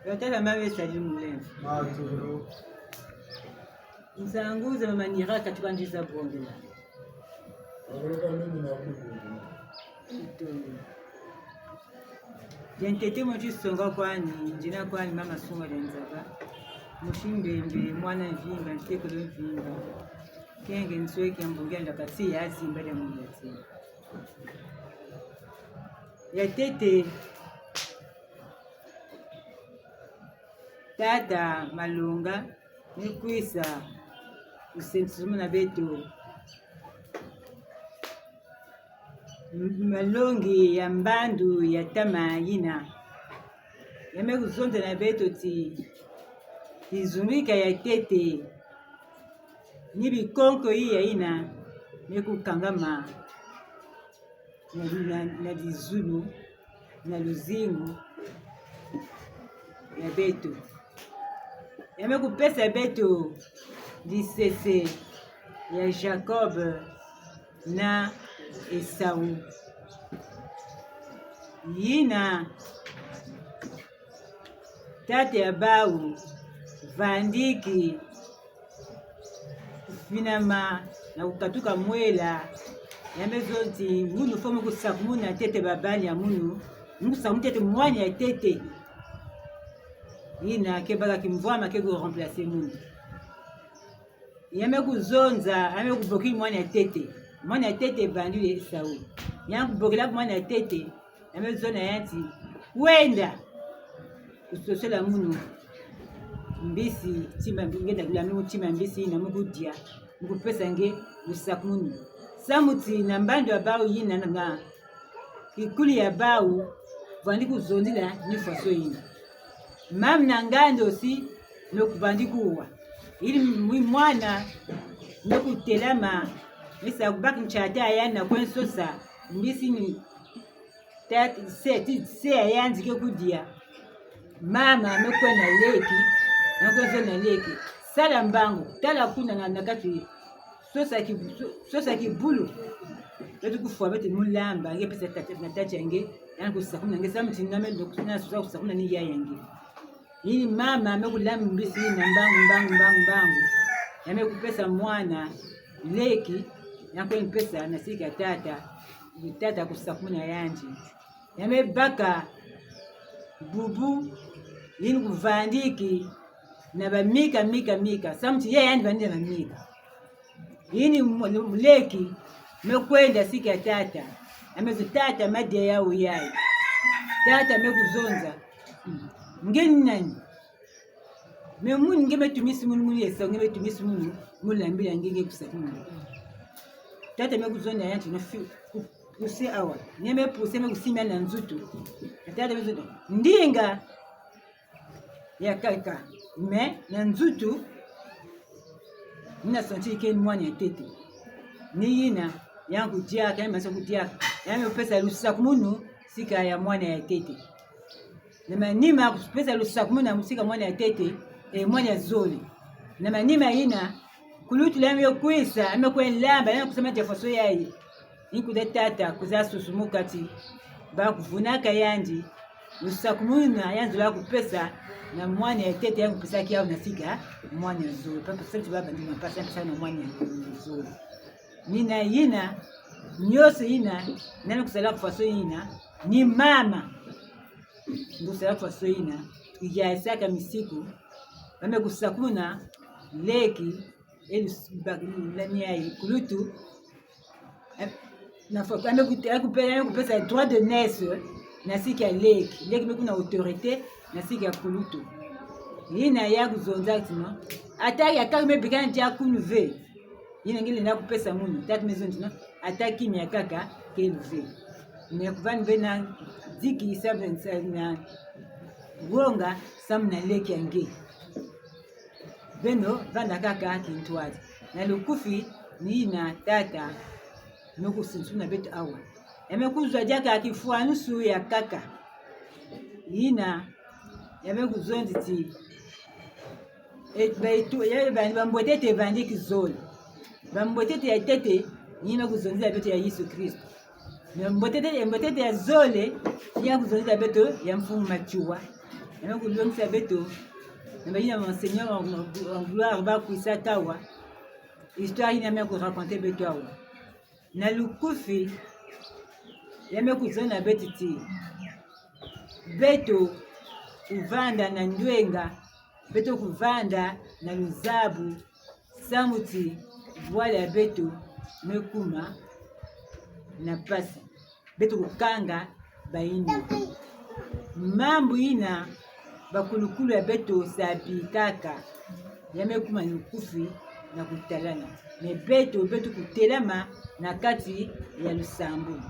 Yo tata mabe sali mulemvo. Nsangu za mama Nira katuka nziza bongela. Itondo. Dia ntete mu tisonga kwani, nzina kwani mama Sunga dia Nzaba. Musi Mbembe, mwana Mvimba, ntekolo Mvimba. Kenge nsweki ya mbungi ya ndakati ya zimba dia muyati. Ya tete, tata Malonga, ni kwisa kusentisumuna beto m-, malongi ya mbandu ya tama yina. Ya me kuzonza na beto ti kizungika ya tete ni bikonko yi ya yina me kukangama na, na, na dizulu, na luzingu ya beto. Ya me kupesa beto lisese ya Jacob na Esau. Yina tata ya bawu vandiki kufinama na kukatuka mwela, ya me zonza ti munu fo mu kusakumuna ntete babali ya munu, mu kusakumuna ntete mwana ya tete. Yina ke baka kimvwama ke ku remplacer munu. Ya me kuzonza, ya me kubokila mwana ya tete. Mwana ya tete vandile Esau. Ya kubokila mwana ya tete, ya me zonza ya ti: Kwenda kusosola munu mbisi, tima, nge ta kula munu tima mbisi yina mu kudia, mu kupesa nge lusakumunu. Samu ti na mbandu ya bawu yina na, na kikulu ya bawu, vandi kuzonzila ni faso yina. Mama na nganda aussi, no kuvandi kuwa. Yiri mwi mwana, no kutelama, misa kubaka ntiata ya yandi na kwe nsosa, mbisi ni tata, se, ti, se ya yandi ke kudia. Mama me kwenda leki, me kwe zonza na leki. Sala mbangu, tala kuna na, na kati, sosa ki, so-, sosa kibulu. Beto kufwa beto mu lamba, nge pesa tata, na tata ya nge, yandi kusakumuna nge, samu ti na me, na sosa kusakumuna ni yaya ya nge. Yini mama me kulamba mbisi yina mbangu, mbangu, mbangu, mbangu. Ya me kupesa mwana leki, ya kwe mpesa na sika tata, tata kusakumuna yandi. Ya me baka bubu, yini kuvandiki na bamika, mika, mika. Samu ti yaya yandi vandi na bamika. Yini mu-, mu-, leki, me kwenda sika tata. Ya me zo tata madia yawu yayi. Tata me kuzonza: Nge ni nani? Me munu nge me tumisi munu, munu Esau, nge me tumisi munu, mu lambila nge, nge kusakumuna. Tata me kuzonza yandi na fi-, ku-, kuse awa. Nge me puse, me kusimba na nzutu. Tata me zonza: Ndinga ya kaka, mais na nzutu, ni na sentir ke ni mwana ya tete. Ni yina, ya kudiaka, ya masa kudiaka. Ya me pesa lusakumunu sika ya mwana ya tete. Na manima kupesa lusakumunu sika mwana ya tete, e mwana ya zole. Na manima yina, kulutula ya me kwisa, ya me kwe lamba, ya me kusema dia faso yayi. Ni kuda tata, kuza susumuka ti, ba kuvunaka yandi, lusakumunu yandi zola kupesa, na mwana ya tete yandi kupesaki yawu na sika mwana ya zole. Papa senti baba ndi mapasa mpesa na mwana ya zole. Ni na yina, nyonso yina, nani kusala ku faso yina, ni mama. Ngu sala ku faso yina, ya saka misiku, ba me kusakumuna, leki, elu s-, ba-, la mia yi kulutu, eh, na fo, ka me kute-, ya kupe-, ya kupesa droit de naissance, na sika leki, leki me kuna autorité, na sika kulutu. Yina ya kuzonza ti non. Ata ya kaka me bikana tia kunu ve. Yina nge lenda kupesa munu, tata me zonza ti non. Ata kimia kaka, kelu ve. Me kuvani ve na diki samu na, na wonga samu na leki ya nge. Beno vanda kaka kintwadi. Na lukufi ni yina tata me kusinsuna beto awa. Ya me kuzwa diaka kifwanusu ya kaka. Yina, ya me kuzonza ti, E, ba itu, ya, ba, bambwetete bandi kizole. Bambwetete ya tete, ni yina kuzonzela beto ya Yesu Kristo. Na mbwetete, mbwetete ya zole, ni ya kuzonzela beto ya Mfumu Matsoua. Ya me kulongisa beto, na bayina Monseigneur wa, wa, wa gloire ba kwisa tawa. Histoire yina me ku raconter beto awa. Na lukufi, ya me kuzonza beto ti, beto kuvanda na ndwenga, beto kuvanda na luzabu, samu ti voile ya beto me kuma na mpasi. Beto kukanga bayina. Mambu yina bakulukulu ya beto sa bikaka, ya me kuma lukufi na kutalana. Mais beto, beto kutelama na kati ya lusambulu.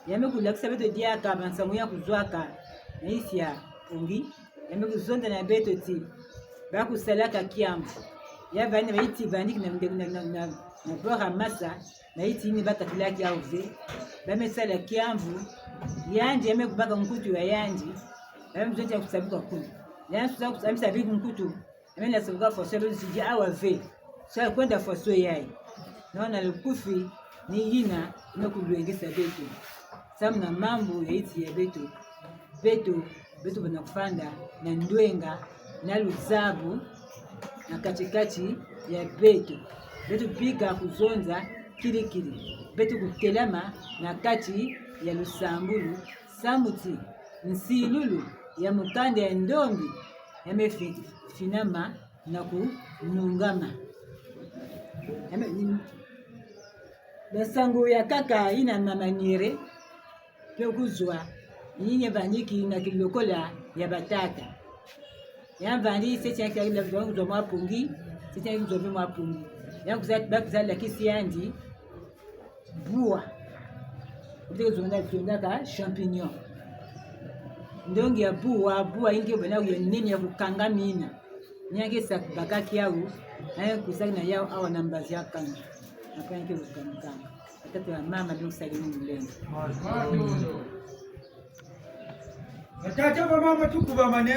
Ya me kulakisa beto diaka bansangu ya kuzwaka na yisi ya pongi. Ya me kuzonza na beto ti, ba kusalaka kiamvu. Ya bandi bayiti bandi na, na, na, na, na bord ya masa, bayiti yina bakatilaki yawu ve. Ba me sala kiamvu, yandi ya me kubaka nkutu ya yandi, ba me zonza kusabuka kuna. Yandi kusa-, kusa-, kusabuka nkutu, ya me na sabuka faso, ya me zidi awa ve. So ya kwenda faso yayi. Non, na lukufi, ni yina me kulwengisa beto. Samu na mambu ya yiti ya beto. Beto, beto bana kufanda na ndwenga, na luzabu, na kati-kati ya beto. Beto bika kuzonza kiri-kiri. Beto kutelama na kati ya lusambulu, samu ti nsilulu ya mukanda ya ndombi ya me fi-, finama na kunungama. Ya me, ni, bansangu ya nkaka yina mama Nyere pe kuzwa, ni yina vandiki na kilokola ya batata. Ya vandi se tia kia kila kuzwa mwa pongi, se tia kuzwa mwa pongi. Ya kuza, ba kuza lakisi yandi, bua. Kuta zonza, zonzaka champignon. Ndongi ya bua, bua yina ke bana ya nene ya kukanga mina. Ni ya ke sa bakaki yawu, ya kusaki na yawu awa na mbazi ya kanga. Na pa ya ke kukanga. Batata na bamama, beno tusarila mulemvo. Batata, bamama, tukubamane.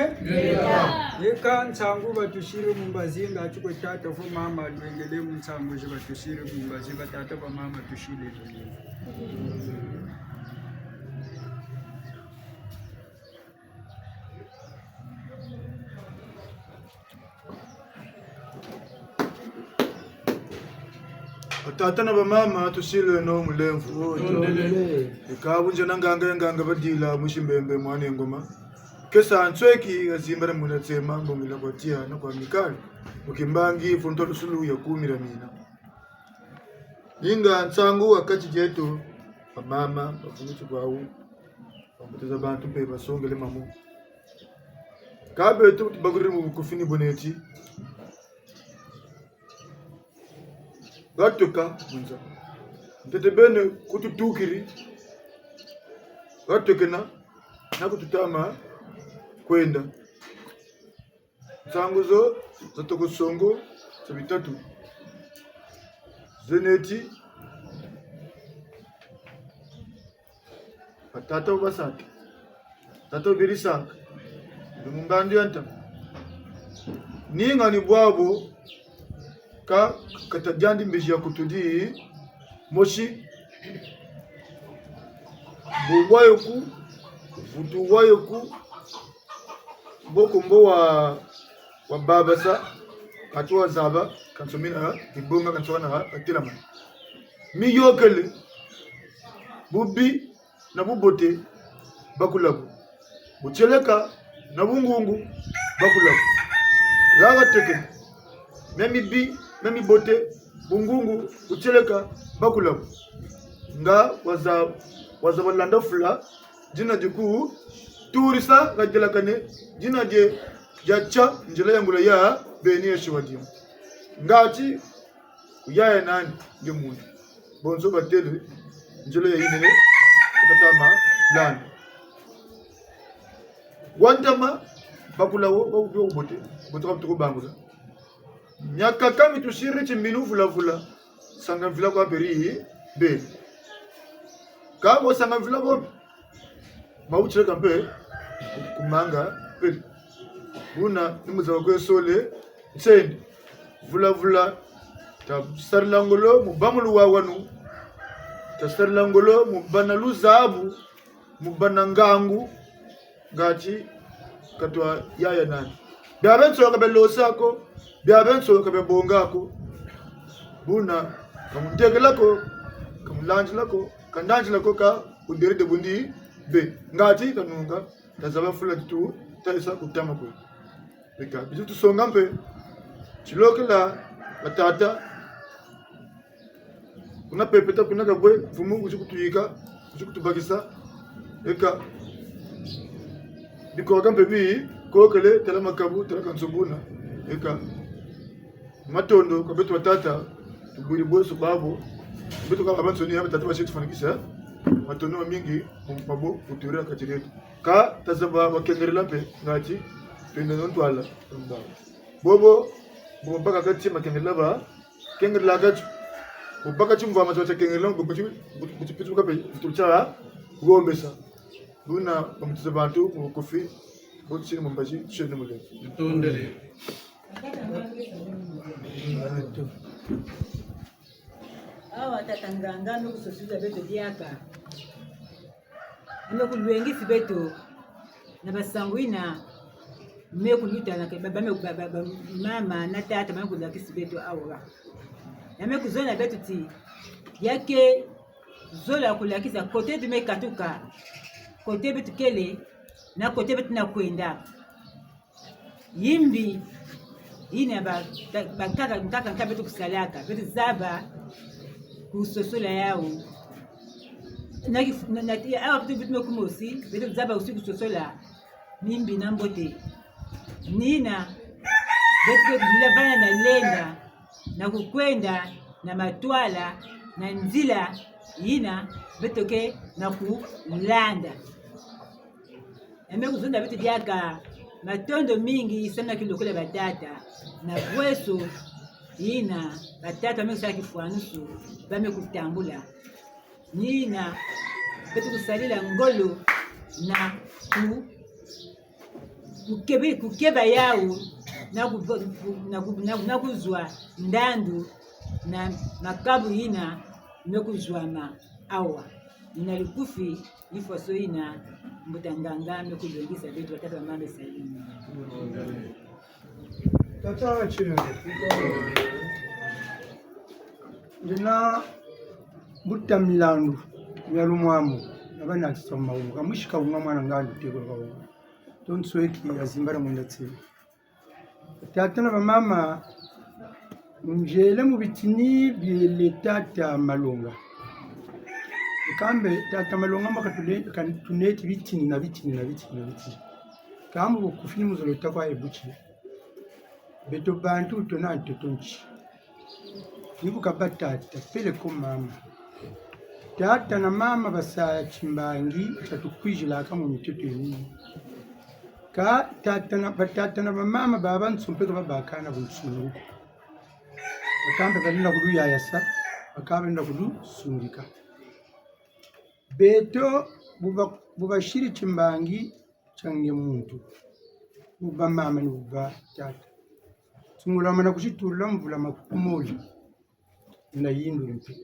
Yeka nsangu batusiri mu mbazi, nga tukwe tata vo mama, lwengele mu nsangu zi batusiri mu mbazi, batata, bamama, tusiri. Batata na bamama, tusileno mulemvo. Tondele. Eka bunze na nganga ya nganga badila, musi Mbembe mwana Ngoma. Kesa nsweki, azimbana muna tsema, mbongila kwa tia na kwa mikali. Mu kimbangi, funto lusulu ya kumira mina. Ninga nsangu wa kati dieto, bamama, bafumuti kwawu, bambuta za bantu mpe basongele mamo. Ka beto tubakuriri mu bukufi ni bo neti. Batweka mu nza. Ntete bene kututukiri. Batwekena na kututama kwenda. Nsangu zo za toko songo, za bitatu. Ze neti, batata bo basaka, tata bo birisaka, ni mu mbandu ya ntama. Ninga ni bwabo, ka, kata diandi mbizi ya kutudi, mosi, bo bwayo ku, butu bwayo ku, mboko mbo wa, wa babasa, kati wazaba, kanso mina, kibonga kanso wana, katelamana. Miyokele, bubi, na bubote, bakula bo. Butieleka na bungungu, bakula bo. Laba teke, mia mibi, mia mibote, bungungu, butieleka, bakula bo. Nga waza, waza balanda fula, dina diku, turisa, nga dielakane, dina die, dia tia, nzila ya mbula ya, beni ya siwa dia. Ngati, ku yaya nani, nge muntu. Bonso batele, nzila ya yinene, katama, landa. Wa ntama, bakula wo, wo, wo, bote, bote kwa tuko bangula. Miakaka mi tusiri ti minu vula vula, sanga mvila kwa peri, be. Ka bo sanga mvila bo, ma wutileka mpe, ku manga, mpe. Buna, ni mu zaba kwe sole, Nsende, vula vula, tasarila ngolo mu bâ mu luwawanu, tasarila ngolo mu bâ na luzabu, mu bâ na ngangu, ngati ka twa yaya nani. Biabiansoni ka bialosa ko, biabiansoni ka biabonga ko. Buna, ka mu ntekela ko, ka mu landila ko, ka ndanzila ko ka buderede bundi be. Ngati kanunga, tazaba fula ti tu, tayisa kutama ko. Eka, bizi tusonga mpe, tilokela batata, kuna pepeta, kuna kabwe, mfumu wizi kutuyika, wizi kutubakisa. Eka, bikokela mpe bi, kokele, tala makabu, tala kansobuna. Eka, matondo kwa beto batata, tubwiri bweso babo. Beto ka babansoni ya batata basi tufwanikisa. Matondo mamingi, mu mpabo, kuturira kati dieto. Ka tazaba bakengerela mpe, ngati, twenda na ntwala, mba. Bobo, bobo baka kati makengerela ba, kengerela kati. Bo baka ti mvwama tio tia kengerela, bo bati, bo bati pituka mpe, vitu tia, wombesa. Buna, bamutiza bantu, mu bukufi, bo tisiri mu mbazi, tisiri mu mulemvo. Ntondele. Awa tata nganga, me kusosola beto diaka. Me kulwengisi beto na basangu yina me kuluta na ke, ba, ba, me, ba, ba, ba, mama na tata, ba me kulakisi beto awa. Na me kuzonza beto ti, ya ke zola kulakisa kote tu me katuka, kote beto kele, na kote beto na kwenda. Yimbi yina ba, ba, ba nkaka, nkaka, nkaka beto kusalaka, beto zaba kusosola yawu. Na kif-, na, na, awa beto, beto me kuma aussi, beto zaba aussi kusosola mimbi na mbote. Ni yina, beto, beto, nzila bana na lenda, na kukwenda, na matwala, na nzila yina, beto ke na kulanda. Na me kuzonza beto diaka matondo mingi, samu na kilokola batata, na bweso yina batata ba me kusala kifwanusu, ba me kutambula. Ni yina beto kusalila ngolo na ku-, kukebe-, kukeba yawu, na ku-, na ku-, na, na kuzwa ndandu na makabu yina me kuzwama awa. Ni na likufi, ni faso yina mbuta nganga me kulwengisa beto, batata, bamama, besalini. Tata wa tshilendo. Ndina mbuta Milandu, mia Lumwamu, na bana tisoma umu. Ka mwisi ka wunga mwana ngandu teko ka wunga. Tonsweki ya zimbala mwenda tsini. Tata na bamama, nzele mu bitini biele tata Malonga. Kambe tata Malonga maka tule-, kan-, tuneti bitini na bitini na bitini na bitini. Kambu bukufi ni muzolo ta kwa ebuti. Beto bantu tuna ntoto nti. Ni bu kabâ tata, peleko mama. Tata na mama basa timbangi tia tukwizilaka mu mitoto yeni. Ka tata na, batata na bamama babansoni mpe ka babâka na bunsungu ko. Bakaka mpe balenda kuluyayasa, bakaka balenda kulusungika. Beto, bu ba-, bu basiri timbangi tia nge muntu, bu bamama ni bu batata. Nsungula mana kusitulula mvula makumole. Na yinduri mpe.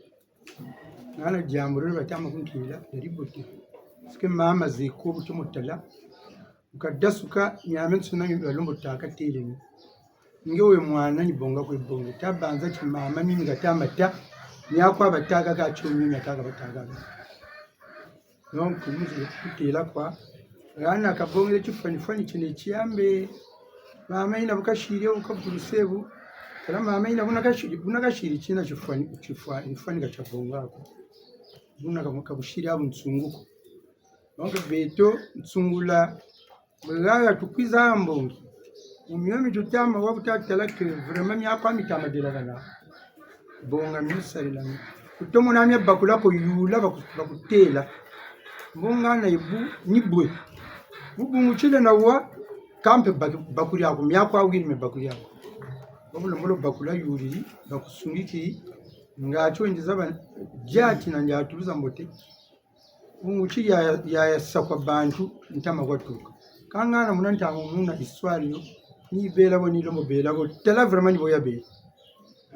Ngana diambu dole batama kuntila, dadi bote. Parce que mama zeko bu tomo tala. Wukadasuka, niame nsuna ngi balombo taka telemi. Nge we mwana ni bonga kwe bonga. Tabanza ti mama mimi kata mata. Nia kwa bataka ka tio mimi kata ka bataka. Donc, muzi kutela kwa. Ngana kabongele tifwani fwani tiene tiambe. Mama yina bu kasiri, bu kavuluse bu. Tala mama yina bu na kasiri, bu na kasiri tina tifwani, tifwani, tifwani ka tia bonga ko. Bu na ka-, kabusiri abu nsungu ko. Donc, beto, nsungula, bwe haha tukwiza ha mbongi. Mu mio mi tutama wa bu tatala que vraiment mia kwa mitama delakana. Bonga mio sarila mi. Kutomona mia bakula ko yula baku-, bakutela. Mbonga na ibu ni bwe. Bu bungutile na wa, kampe baki-, bakuri ako, mia kwa wiri me bakuri ako. Bakulombolo bakula yuri, bakusungiki, nga tio ndiza ba, diati na ndiatuluza mbote. Bungu ti ya, ya, ya sa kwa bantu, ntama kwa tuka. Ka ngana muna ntangu muna histoire yo. Ni bela bo, ni lembo bela bo. Tala vraiment ni bo ya bela.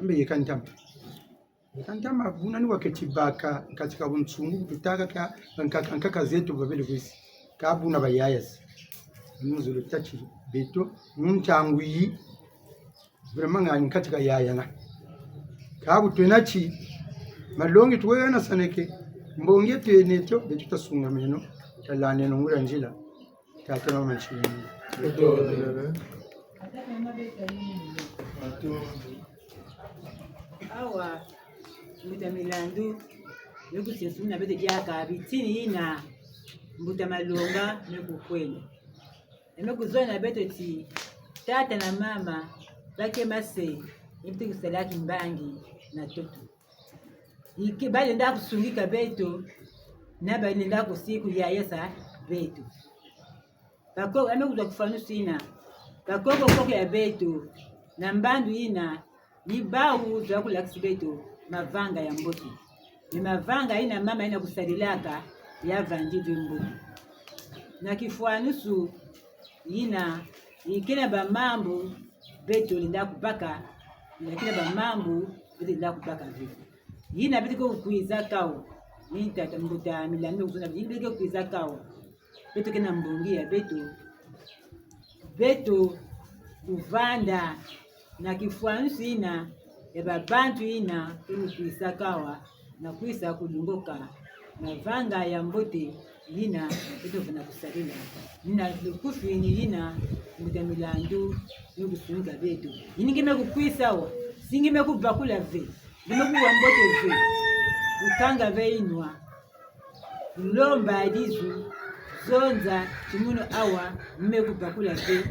Ambe yeka ntama. Yeka ntama, buna ni waketi baka, nkati ka bunsungu, kututaka ka, nkaka, nkaka zeto babele kwesi. Ka buna bayaya si. Ni mu zolo tâ ti beto, mu ntangu yi. Vraiment ngani nkati ka yaya nga. Ka bu twena ti, malongi tuwena saneke, mbongi twena tio, beto tasungameno, talandeno nguria nzila. Tata na mama ntsini. Awa, mbuta milandu, me kusinsuna beto diaka bitini yina, mbuta Malonga, me kukwela. E me kuzonza beto ti, tata na mama, ba ke ma se, e beto kusalaka mbangi na ntoto. Yike balenda kusungika beto, na balenda kusi kuyayisa beto. Bakoko, e me kuzwa kifwanusu yina. Bakoko koko ya beto, na mbandu yina, ni bawu zwa kulakisi beto mavanga ya mbote. Ni mavanga yina mama yina kusalilaka, ya vandi ve mbote. Na kifwanusu yina, yikena bamambu beto lenda kubaka, yikena bamambu beto lenda kubaka ve. Yina beto ke kwiza kawa, ni tata mbuta milandu kuzonza, yina beto ke kwiza kawa. Beto ke na mbongi ya beto. Beto kuvanda na kifwanusu yina, ya babantu yina, ke mu kwisa kawa, na kwisa kulongoka mavanga ya mbote yina, beto vanda kusalila. Ni na lukufi ni yina, mbuta milandu, ni kusunga beto. Yina nge me kukwisa wa, si nge me kubakula ve, nge me kuwa mbote ve, kukanga ve yinwa. Lomba dizu, zonza, timunu awa, me kubakula ve,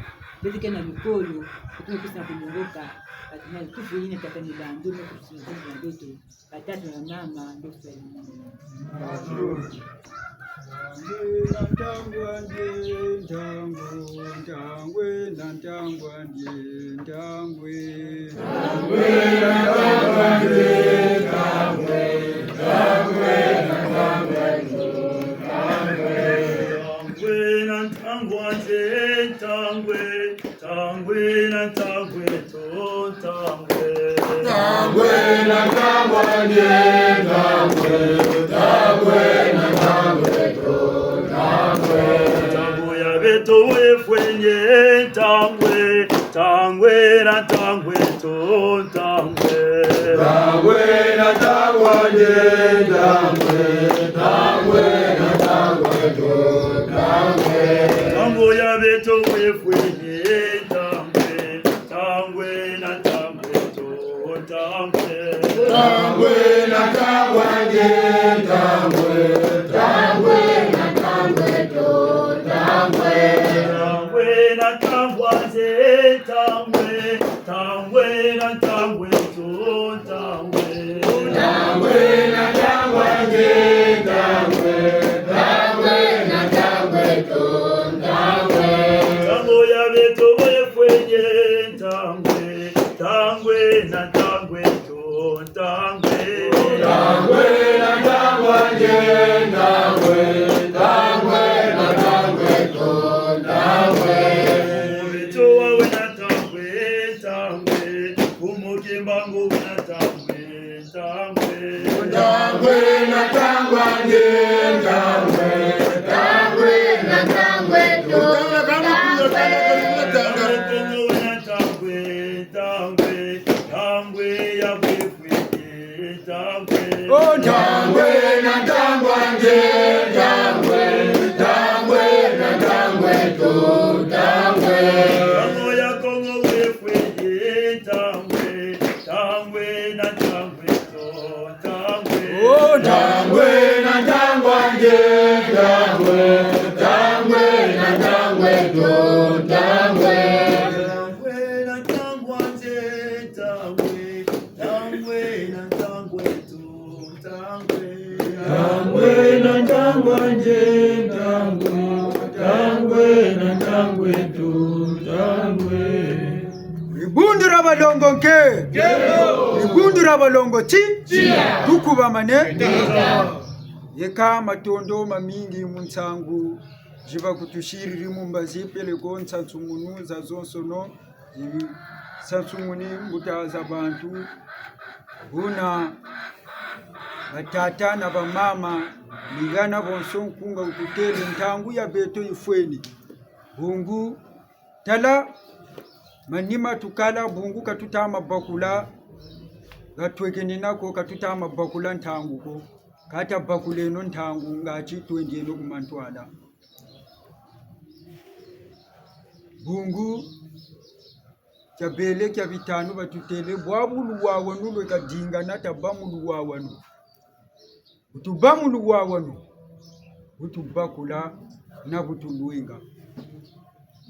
beto ke na mikolo, beto me kwisa kulongoka, kati na lukufi yina tata milandu, me kusunga beto, batata na mama, ndo kusali. Ntangwe na ntangwe, ntangwe na ntangwe, ntangwe. Ntangwe na ntangwe, ntangwe, ntangwe na ntangwe, ntangwe. Ntangwe na ntangwe, ntangwe, ntangwe na ntangwe, to ntangwe. Ntangwe na ntangwe, ntangwe, ntangwe na ntangwe, to ntangwe. Ntangwe ya beto wefwenye, ntangwe. Ntangwe na ntangwe to ntangwe. Ntangwe na ntangwe nge ntangwe. Ntangwe na ntangwe to ntangwe. Ntangwe ya beto wefwenye ntangwe. Ntangwe na ntangwe to ntangwe. Ntangwe na ntangwe nge ntangwe. Ntangwe na ntangwe to ntangwe. Ntangwe na ntangwe nge ntangwe. Ntangwe na ntangwe to ntangwe. Ntangwe na ntangwe nge ntangwe. Ntangwe na ntangwe to ntangwe. Ntangwe ya beto wefwenye ntangwe. Ntangwe na ntangwe to ntangwe. Ntangwe na ntangwe nge ntangwe. Ntangwe na ntangwe to ntangwe. Beto wawe na ntangwe, ntangwe. Mfumu Kimbangu na ntangwe, ntangwe. Ntangwe na ntangwe nge ntangwe. Ntangwe na ntangwe to ntangwe. Kongo na ntangwe, ntangwe. Ntangwe ya bwefwenye ntangwe. Oh, ntangwe na ntangwe nge ntangwe. Ntangwe na ntangwe to ntangwe. Ntangwe ya Kongo wefwenye ntangwe. Ntangwe na ntangwe to ntangwe. Oh, ntangwe na ntangwe nge ntangwe. Ntangwe na ntangwe to ntangwe. Ntangwe na ntangwe nge ntangwe. Ntangwe na ntangwe to ntangwe. Ntangwe na ntangwe nge ntangwe. Ntangwe na ntangwe to ntangwe. Dibundu dia balongo nke. Nkembo. Dibundu dia balongo ti. Tiya. Tukubamane. Tiya. Yeka matondo mamingi mu nsangu zi bakutusiriri mu mbazi peleko nsansumunu zazonsono. Sansumuni mbuta za bantu, buna batata na bamama, ni hana bonso nkunga wututêle, ntangu ya beto yifweni. Bungu, tala, manima tukala, bungu ka tuta ma bakula, ha twekeni nako, ka tuta ma bakula ntangu ko, ka tabakuleno ntangu, ngati twendeno ku mantwala. Bungu, tia bele tia bitanu batutêle, bwabu luwawanu lweka dingana, tabâ mu luwawanu. Bu tubâ mu luwawanu, bu tubakula na bu tulwenga.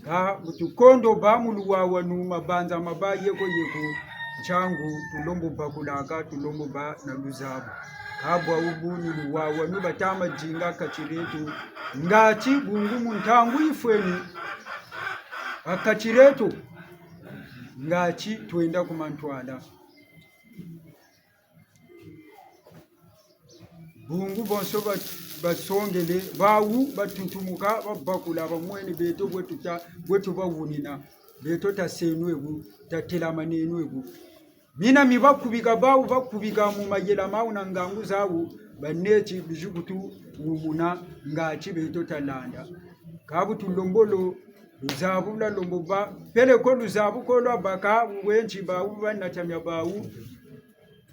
Kâ bu tukondo bâ mu luwawanu, mabanza mabâ yeko yeko, ntiangu tulembo bakulaka, tulembo bâ na luzabu. Kâ bwabu ni luwawanu bata ma dinga ha kati dieto, ngati bungu mu ntangu yifweni, ha kati dieto, ngati twenda ku mantwala. Bungu bonso ba-, basongele, bawu batuntumuka, babakula, bamwene beto bwe tuta-, bwe tubawunina, beto tasenwe bu, tatelamanenwe bu. Mina mi bakubika, bawu bakubika mu mayela mawu na ngangu zawu, baneti bizi kutuwumuna ngati beto talanda. Kâ bu tulembolo, luzabu lwa lembo bâ, peleko luzabu ko lwabaka, wensi bawu banata mia bawu,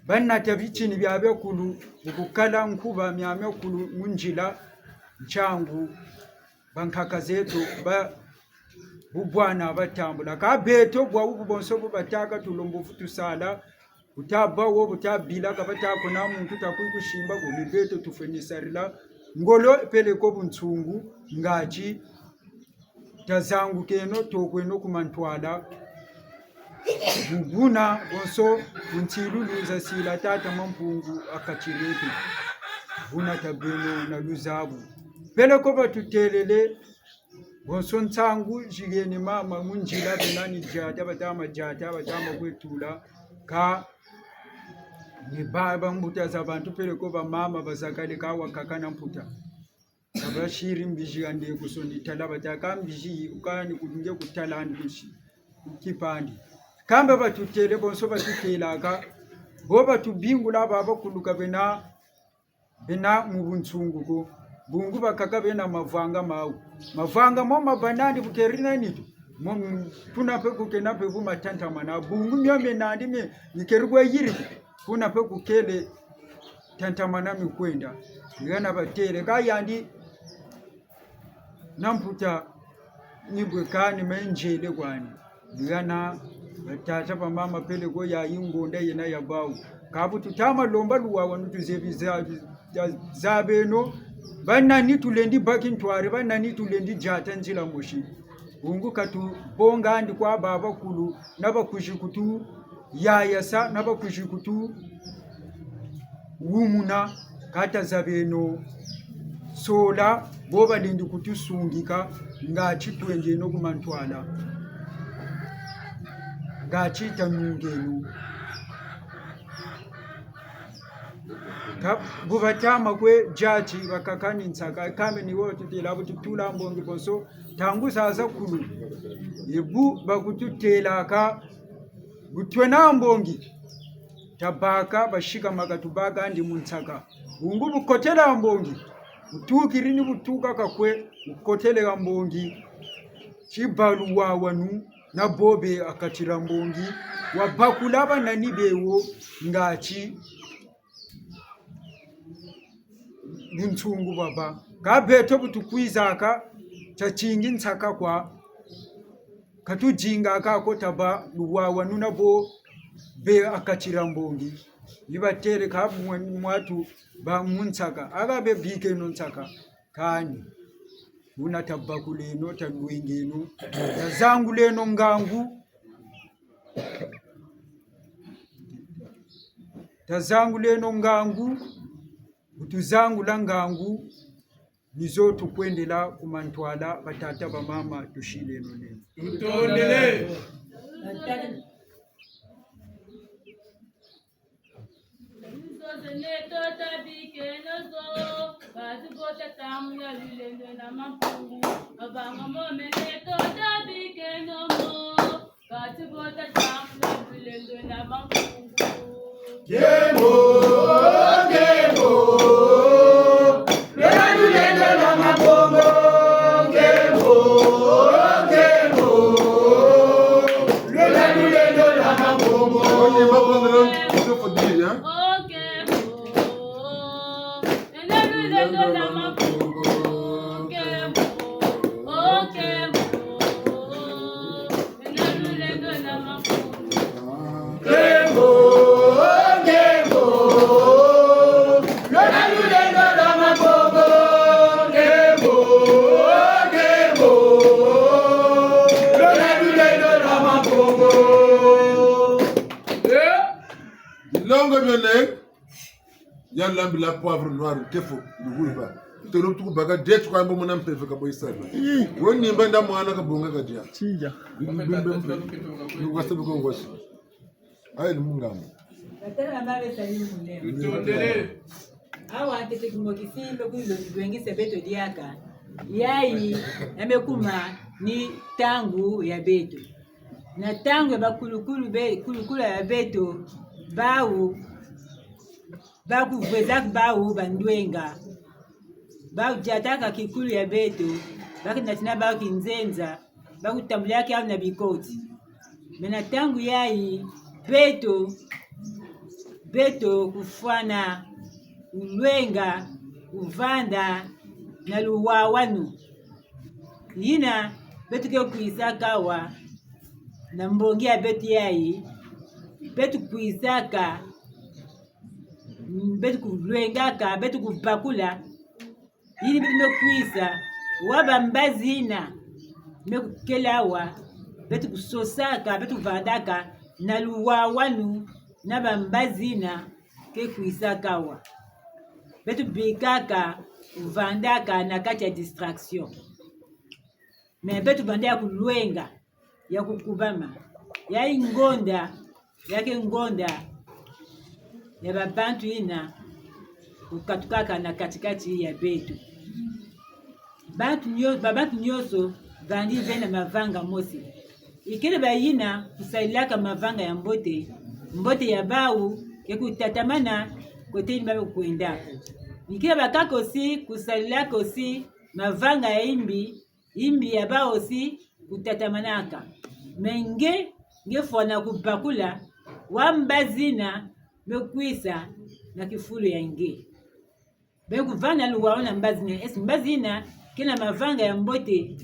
banata bitini biabiakulu, mu kukala nkuba miamiakulu mu nzila, ntiangu bankaka zeto ba bubwana batambula. Kâ beto bwabu bonso bu batâka, tulembo fu tusala, bu tabâ wo, bu tabila, ka bata kuna muntu takwi kusimba ko, ni beto tufweni sarila ngolo peleko bunsungu, ngati tazangukeno, tokweno ku mantwala. Buna bonso bunsilulu zasila Tata Mampungu ha kati dieto. Buna tabeno na luzabu. Peleko batutêlele, bonso nsangu ziheni mama mu nzila, bena ni diata, bata ma diata, bata ma kwe tula. Kâ ni ba, bambuta za bantu peleko bamama bazakale kâ wakaka na mputa. Ka basiri mbizi ha ndekunsoni, tala batâka mbizi yi, kani ku nge kutala ndi kusi, ku kipandi. Kamba batutêle, bonso batutêlaka, bo batubingula, ba bakuluka bena, bena mu bunsungu ko. Bungu bakaka bena mavanga mawu. Mavanga mo mabâ nandi bu keri na nitu. Mo, kuna mpe kukena mpe bu matantamana. Bungu mio mie nandi mie, mikeri kwe yiriki. Kuna mpe kukele tantamana mi kwenda. Ni hana batêle, kâ yandi na mputa ni bwe kani me nzele kwani. Ni hana batata bamama peleko yayi ngonda yena ya bawu. Kâ bu tuta ma lomba luwawanu tuzebi za, za, zabeno. Banani tulendi bâ kintwari, banani tulendi diata nzila mosi. Bungu ka tubongandi kwa babakulu, na bakwizi kutuyayasa, na bakwizi kutuwumuna, kâ tazabeno sola, bo balendi kutusungika, ngati twendeno ku mantwala, ngati tanungeno. Kâ bu bata ma kwe diati, bakaka ni nsaka, kâ mbe ni wo tutêla bu tutula mbongi bonso, ntangu zaza kulu. Ni bu bakututêlaka, bu twena mbongi, tabaka, basikamaka tubakandi mu nsaka. Bungu bu kotele ha mbongi, bu tukiri ni bu tuka kakwe, bu kotele ha mbongi, tibâ luwawanu na bo be ha kati dia mbongi, wabakula banani bewo, ngati bunsungu bwabâ. Kâ beto bu tukwizaka, tiatingi nsaka kwa, ka tudingaka ko, tabâ luwawanu na bo be ha kati dia mbongi. Ni batêle kâ mwa-, mwatu bâ mu nsaka, aka be bikeno nsaka, kani. Buna tabakuleno, talwengeno, tazanguleno ngangu, tazanguleno ngangu, bu tuzangula ngangu, ni zo tukwendela ku mantwala, batata, bamama, tusileno leno. Tutondele. Zo zene tota bikeno zo, bazi bote tamu ya lulendo na Mampungu, mavanga mo mene tota bikeno mo. Kati bo tata, lulendo na Mampungu. Nkembo, nkembo, lwena lulendo na Mampungu. Nkembo, nkembo, lwena lulendo na Mampungu. On y va prendre un petit peu pour dire, hein? Oh, nkembo. Nkembo, nkembo, lwena lulendo na Mampungu. Nkembo, nkembo, lwena lulendo na Mampungu. Eh? Bilongo biole. Ya lambila poivre noir, nkefo, luhuiba. Tolo tuku baka dietu kwa mbo mona mpeve ka boyi sala. Wo nimba nda mwana ka bonga ka dia. Tinja. Bimbe mpe. Ni wasa biko wasa. Ayi ni mungamba. Batala mama be sali mulema. Tutondele. Awa ntete kumokisi mpe kwizo lwengisa beto diaka. Yayi, ya me kuma ni ntangu ya beto. Na ntangu ya bakulukulu be-, kulukulu ya beto, bawu, ba kuvwezaka bawu bandwenga. Ba ku diataka kikulu ya beto, ba ku natina bawu kinzenza, ba ku tambulaka yawu na bikoti. Mais na ntangu yayi, beto, beto kufwana, kulwenga, kuvanda na luwawanu. Yina, beto ke kwisaka awa, na mbongi ya beto yayi, beto kwisaka, mm, beto kulwengaka, beto kubakula, yina beto me kwisa, wa bambazi yina me kukela awa, beto kusosaka, beto vandaka na luwawanu na bambazi yina ke kwisaka awa. Beto bikaka, vandaka na kati ya distraction. Mais beto banda ya kulwenga, ya kukubama. Yayi ngonda, ya ke ngonda ya babantu yina kukatukaka na kati-kati ya beto. Bantu nyo-, babantu nyonso bandi ve na mavanga mosi. Ikele bayina kusalilaka mavanga ya mbote, mbote ya bawu ke kutatamana kote yina ba me kwenda. Ikele bakaka aussi kusalilaka aussi mavanga ya yimbi, yimbi ya bawu aussi kutatamanaka. Mais nge, nge fwana kubakula, wa mbazi yina me kwisa na kifulu ya nge. Be kuvanda luwawanu na mbazi yina, est-ce que mbazi yina ke na mavanga ya mbote,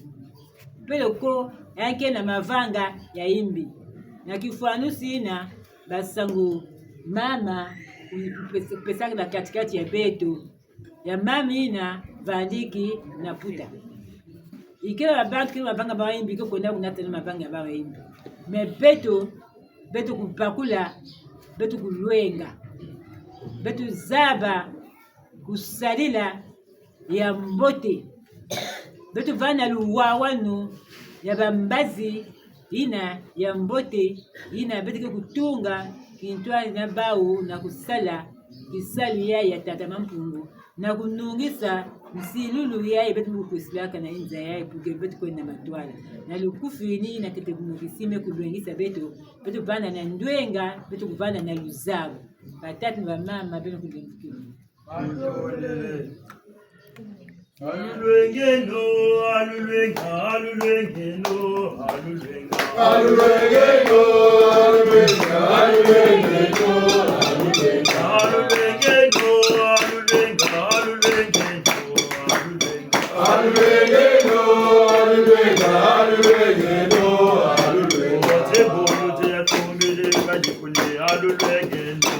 peleko ya ke na mavanga ya yimbi. Na kifwanusi yina, basangu mama, pes-, pesaka na kati-kati ya beto. Ya mama yina vandiki na puta. Ikele babantu ke na mavanga ya bawu ya yimbi, ke kwenda kunata na mavanga ya bawu ya yimbi. Mais beto, beto kubakula, beto kulwenga, beto zaba kusalila ya mbote. Beto vanda na luwawanu ya bambazi yina ya mbote, yina beto ke kutunga kintwari na bawu na kusala kisalu yayi ya Tata Mampungu, na kunungisa nsilulu yayi beto me kukwisilaka na inza yayi, pour que beto kwenda na matwala. Na lukufi ni yina ntete kumokisi me kulwengisa beto, beto vanda na ndwenga, beto kuvanda na luzabu. Batata na bamama, beno kulembukila. Alulwengeno, alulwenga, alulwengeno, alulwenga. Alulwengeno, alulwenga, alulwengeno, alulwenga. Alulwengeno, alulwenga, alulwengeno, alulwenga. Alulwengeno, alulwenga, alulwengeno, alulwenga. Te bolo te ya tombele, kadi kule, alulwengeno.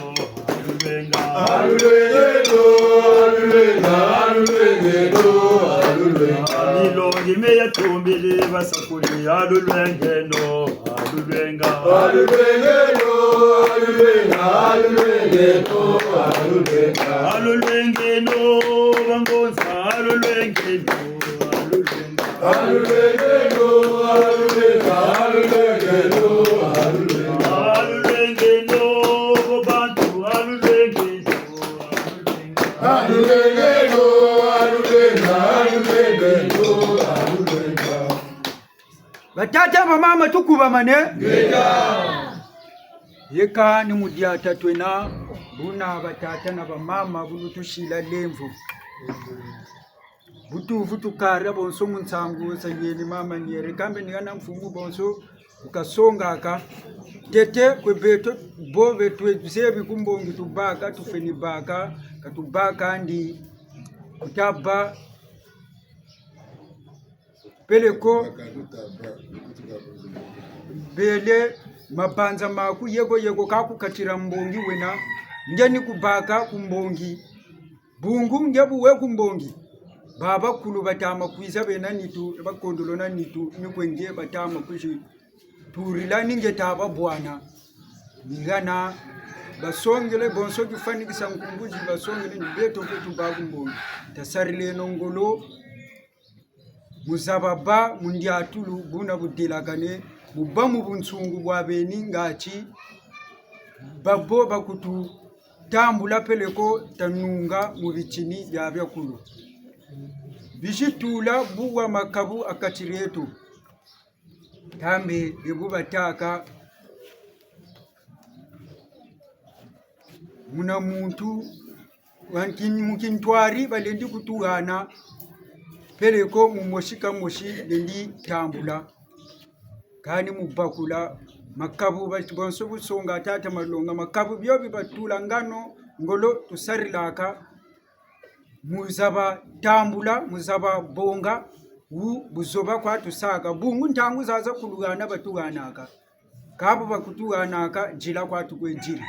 Alulwengeno, alulwenga, alulwengeno, alulwenga. Milongi me ya tombele basakuli, alulwengeno, alulwenga. Alulwengeno, alulwenga, alulwengeno, alulwenga. Alulwengeno, bangonza, alulwengeno, alulwenga. Alulwengeno, alulwenga, alulwengeno, alulwenga. Alulwengeno, bo bantu, alulwengeno, alulwenga. Alulwengeno, alulwenga, alulwengeno, alulwenga. Batata, bamama, tukubamane. Yeka ni mu diata twena, buna batata na bamama, bu lutusila lemvo. Bu tuvutukara bonso mu nsangu za yeni mama Niere, kambe ni hana mfumu bonso bu kasongaka. Ntete kwe beto, bo beto zebi ku mbongi tubaka, tufweni baka, ka tubaka ndi kutaba peleko bele mabanza maku yeko yeko ka kukatira mbongi wena, nge ni kubaka ku mbongi. Bungu nge bu we ku mbongi, babakulu batama kwiza bena nitu, bakondolo na nitu, ni kwe nge batama kwizi turila ni nge tababwana. Ni hana basongele bonso kifwanikisa nkumbu zi basongele ni beto mpe tuba ku mbongi. Tasarileno ngolo, mu zaba bâ mu ndiatulu buna budelakane, mu bâ mu bunsungu bwa beni ngatu babo bakututambula peleko tanunga mu bitini bia biakulu. Bizi tula bu wa makabu a kati dieto. Kambe bebu batâka muna muntu wa nkin-, mu kintwari balendi kutuhana, peleko mu mosi ka mosi lendi tambula. Kani mu bakula makabu ba-, bonso bu songa tata Malonga, makabu bio bi batula ngano ngolo tusarilaka, mu zaba tambula, mu zaba bonga, wu buzoba kwa tusaka. Bungu ntangu zaza kuluhana batuhanaka. Ka bu bakutuhanaka, nzila kwa tukwe nzila.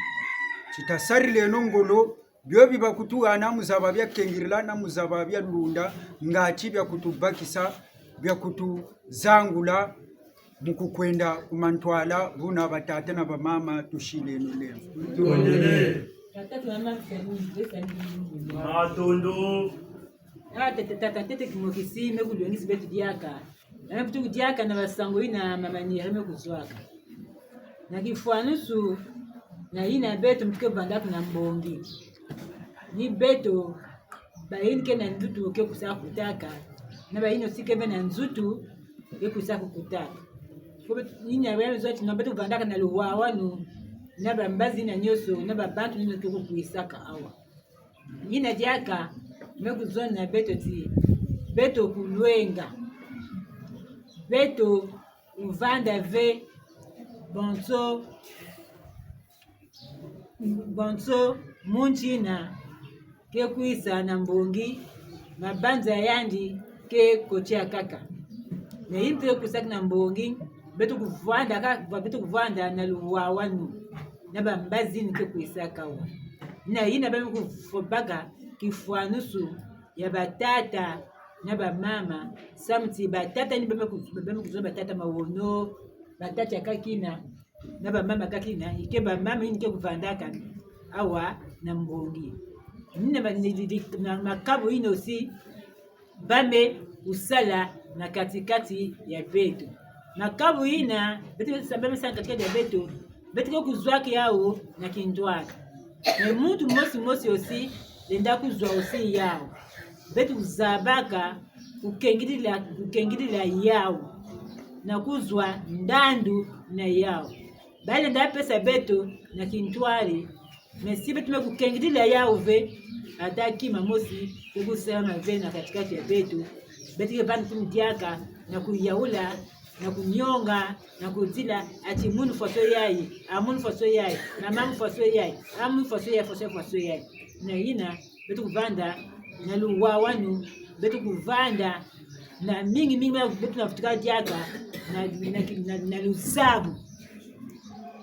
Ti tasarileno ngolo, bio bi bakutuhana mu zaba bia kengirila na mu zaba bia lunda, ngatu bia kutubakisa, bia kutuzangula, mu kukwenda ku mantwala, buna batata na bamama tusileno lemvo. Tondele. Matondo. Ah, tata, tata, tete Kimokisi, me kulwengisi beto diaka. Na me putu diaka na basango yina mama Niere me kuzwaka. Na kifwanusu, na yina beto mpe ke vandaka na mbongi. Ni beto, bayina ke na nzutu ke kwiza kutaka. Na bayina aussi ke bena nzutu ke kwiza kukutaka. Ko beto, yina beto zwa ti na beto vandaka na luwawanu, na bambazi yina nyonso, na babantu yina ke kukwisaka awa. Yina diaka, me kuzonza beto ti, beto kulwenga. Beto kuvanda ve, bonso, bonso muntu yina ke kwiza na mbongi, mabanza yandi ke kotia kaka. Mais yina ke kwiza na mbongi, beto kuvanda ka, beto kuvanda na luwawanu, na bambazi yina ke kwisaka awa. Na yina ba me kuvovaka kifwanusu ya batata na bamama, samu ti batata ni ba me ku-, ba me kuzwa batata Mawono, batata ya kaka yina, na bamama kaka yina, yi ke bamama yina ke kuvandaka awa na mbongi. Ni na ma-, ni, ni, ni, na makabu yina aussi, ba me kusala na kati-kati ya beto. Makabu yina, beto, beto sa-, ba me sala na kati-kati ya beto, beto ke kuzwaka yawu na kintwari. Mais muntu mosi mosi aussi, lenda kuzwa aussi yawu. Beto kuzabaka kukengidila, kukengidila yawu, na kuzwa ndandu na yawu. Balenda pesa beto na kintwari, mais si beto me kukengidila yawu ve, ata kima mosi ke kusalama ve na kati-kati ya beto. Beto ke vanda kumi diaka na kuyawula, na kunyonga, na kudila, ati munu faso yayi, a munu faso yayi, na mamu faso yayi, a munu faso yayi, faso, faso yayi. Na yina, beto kuvanda na luwawanu, beto kuvanda na mingi mingi, beto na vutuka diaka na, na, na, na luzabu.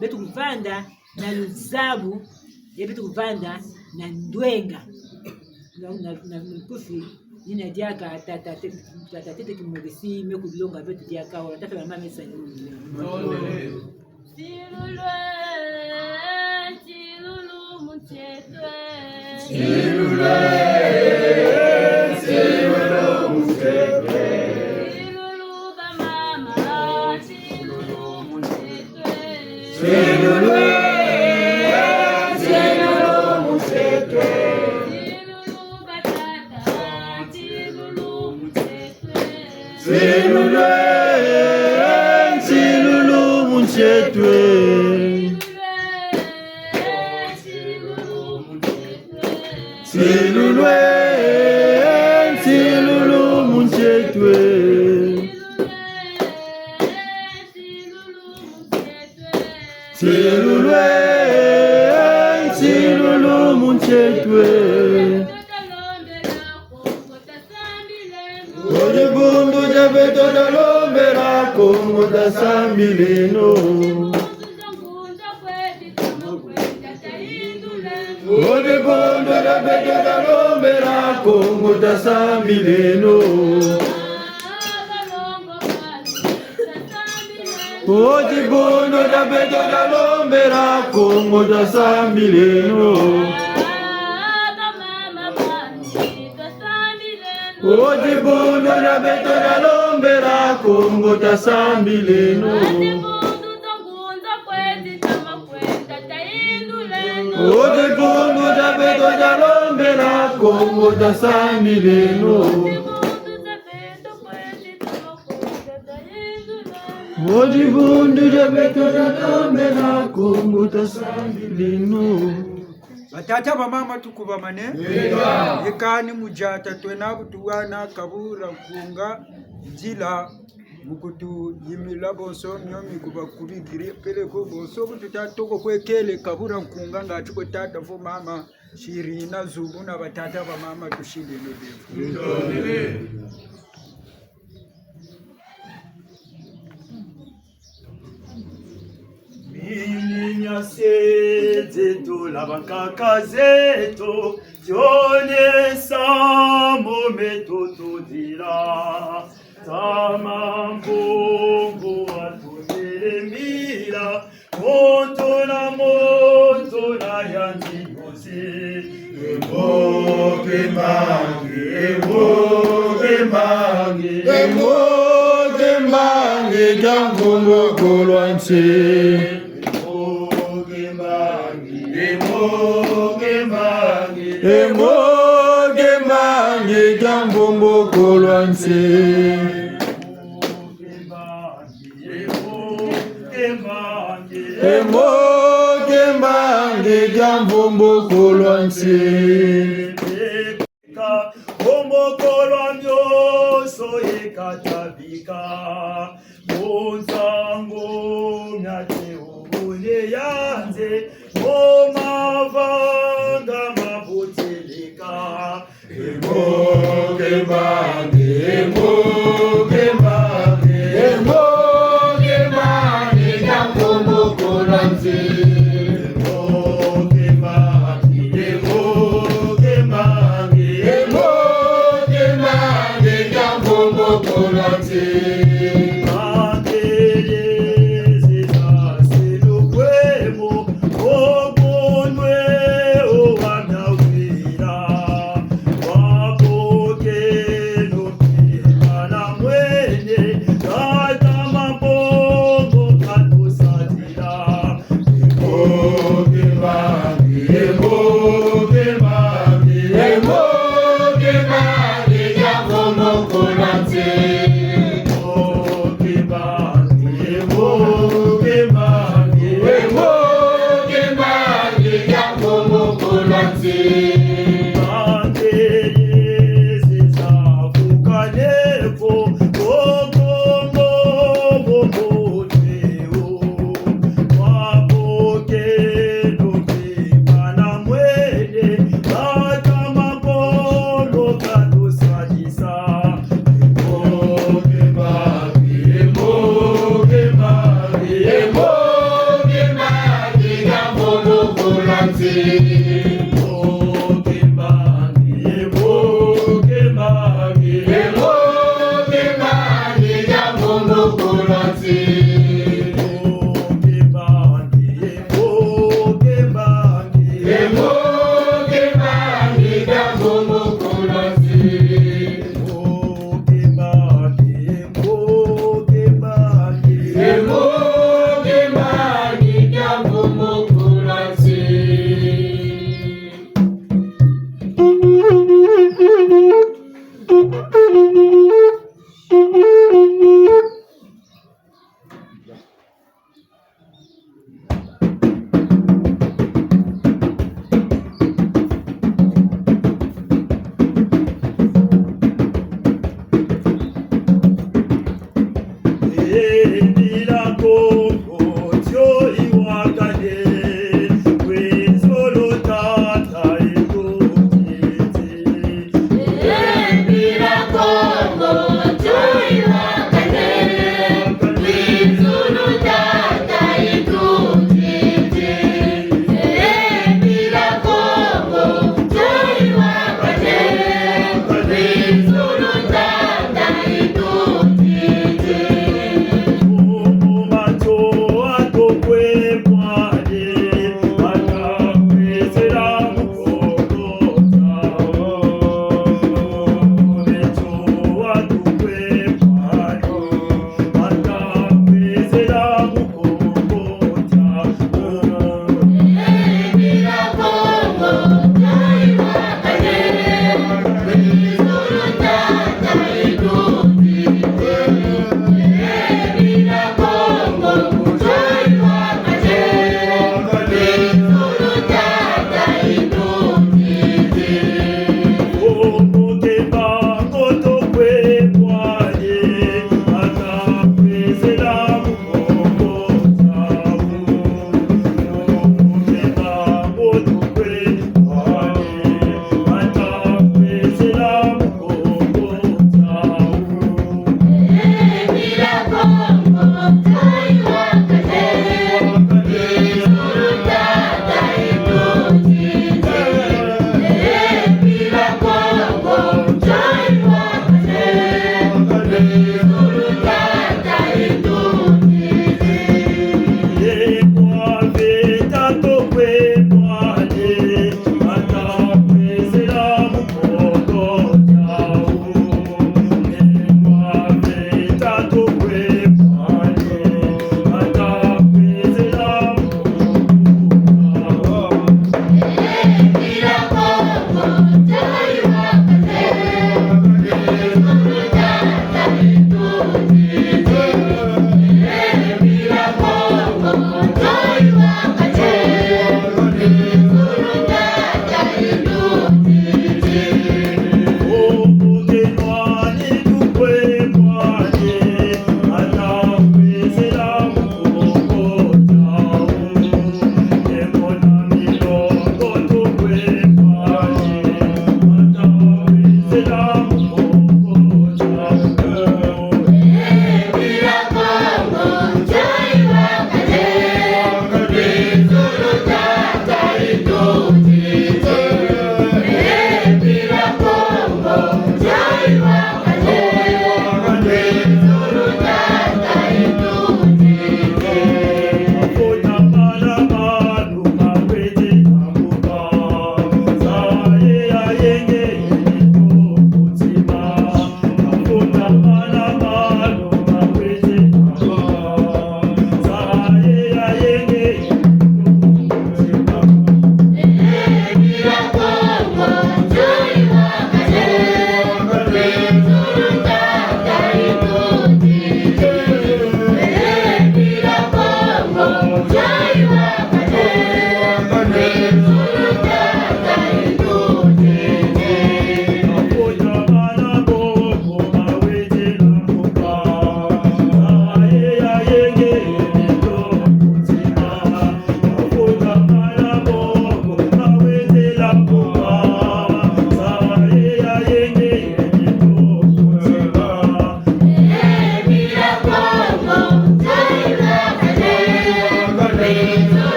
Beto kuvanda na luzabu, ye beto kuvanda na ndwenga. Na, na, na, na lukufi, ni yina diaka tata te-, tata tete Kimokisi me kulonga beto diaka, wala tata mama me sani. Tondele. Tsilulu, tsilulu mu ntete. Tsilulu, tsilulu mu ntete. Tsilulu bamama, tsilulu mu ntete. Tsilulu, tsilulu mu ntete. Tsilulu batata, tsilulu mu ntete. Tsilulu, Nsietwe. Nsilulu e, nsilulu mu nsietwe. Nsilulu e, nsilulu mu nsietwe. O dibundu dia beto dia lombela Kongo tasambileno. O dibundu dia beto dia lombela Kongo tasambileno. O dibundu dia beto dia lombela Kongo tasambileno. O dibundu dia beto dia lombela Kongo tasambileno. O dibundu dia beto dia lombela Kongo tasambileno. O dibundu dia beto dia lombela Kongo tasambileno. Batata, bamama, tukubamane. Yeka. Yeka ni mu diata twena bu tuwana kabu dia nkunga, nzila mu kutuyimila bonso mio mi kubakubikiri peleko bonso bu tuta toko kwekele kabu dia nkunga ngatu ko tata vo mama Sirina Zubu na batata, bamama, tusileno bevo. Mini mia se zeto la bankaka zeto, zionesa mo meto todila. Tama mbongo atondele mbila, moto na moto na yandi yoze. Emoke mbangi, emoke mbangi, emoke mbangi, dia mvumbukulu a nsi. Emoke mbangi, emoke mbangi, emoke mbangi, dia mvumbukulu a nsi. Emoke mbangi, dia mvumbukulu a nsi. Mvumbukulu a mionso yeka tabika, mu nsangu mia teologie ya nze, mu mavanga ma boteleka. Emoke mbangi, emoke mbangi, emoke mbangi, dia mvumbukulu a nsi. Emoke mbangi, emoke mbangi, emoke mbangi, dia mvumbukulu a nsi. Makelele za selo kwemo, obonwe o wa mia wila. Wabokeno mpe bana mwene, tata mabongo katosadila. Emoke mbangi, emoke mbangi, emoke mbangi, dia mvumbukulu a nsi.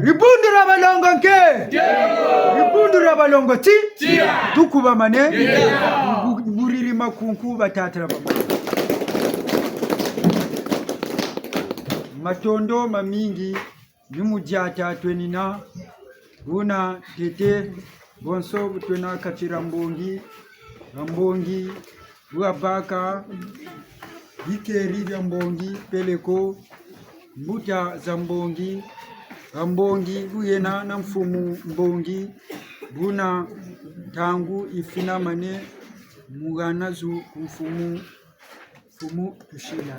Dibundu dia balongo nke. Dibundu dia balongo ti. Tukubamane. Bu-, buriri makunku batata na bamama. Matondo mamingi. Ni mu diata twenina, buna ntete, bonso bu twena kati dia mbongi, dia mbongi, bu babaka bikeri bia mbongi, peleko, mbuta za mbongi, ha mbongi, bu yena na mfumu mbongi, buna ntangu yifinamane, mu hana zu ku mfumu, mfumu tusila.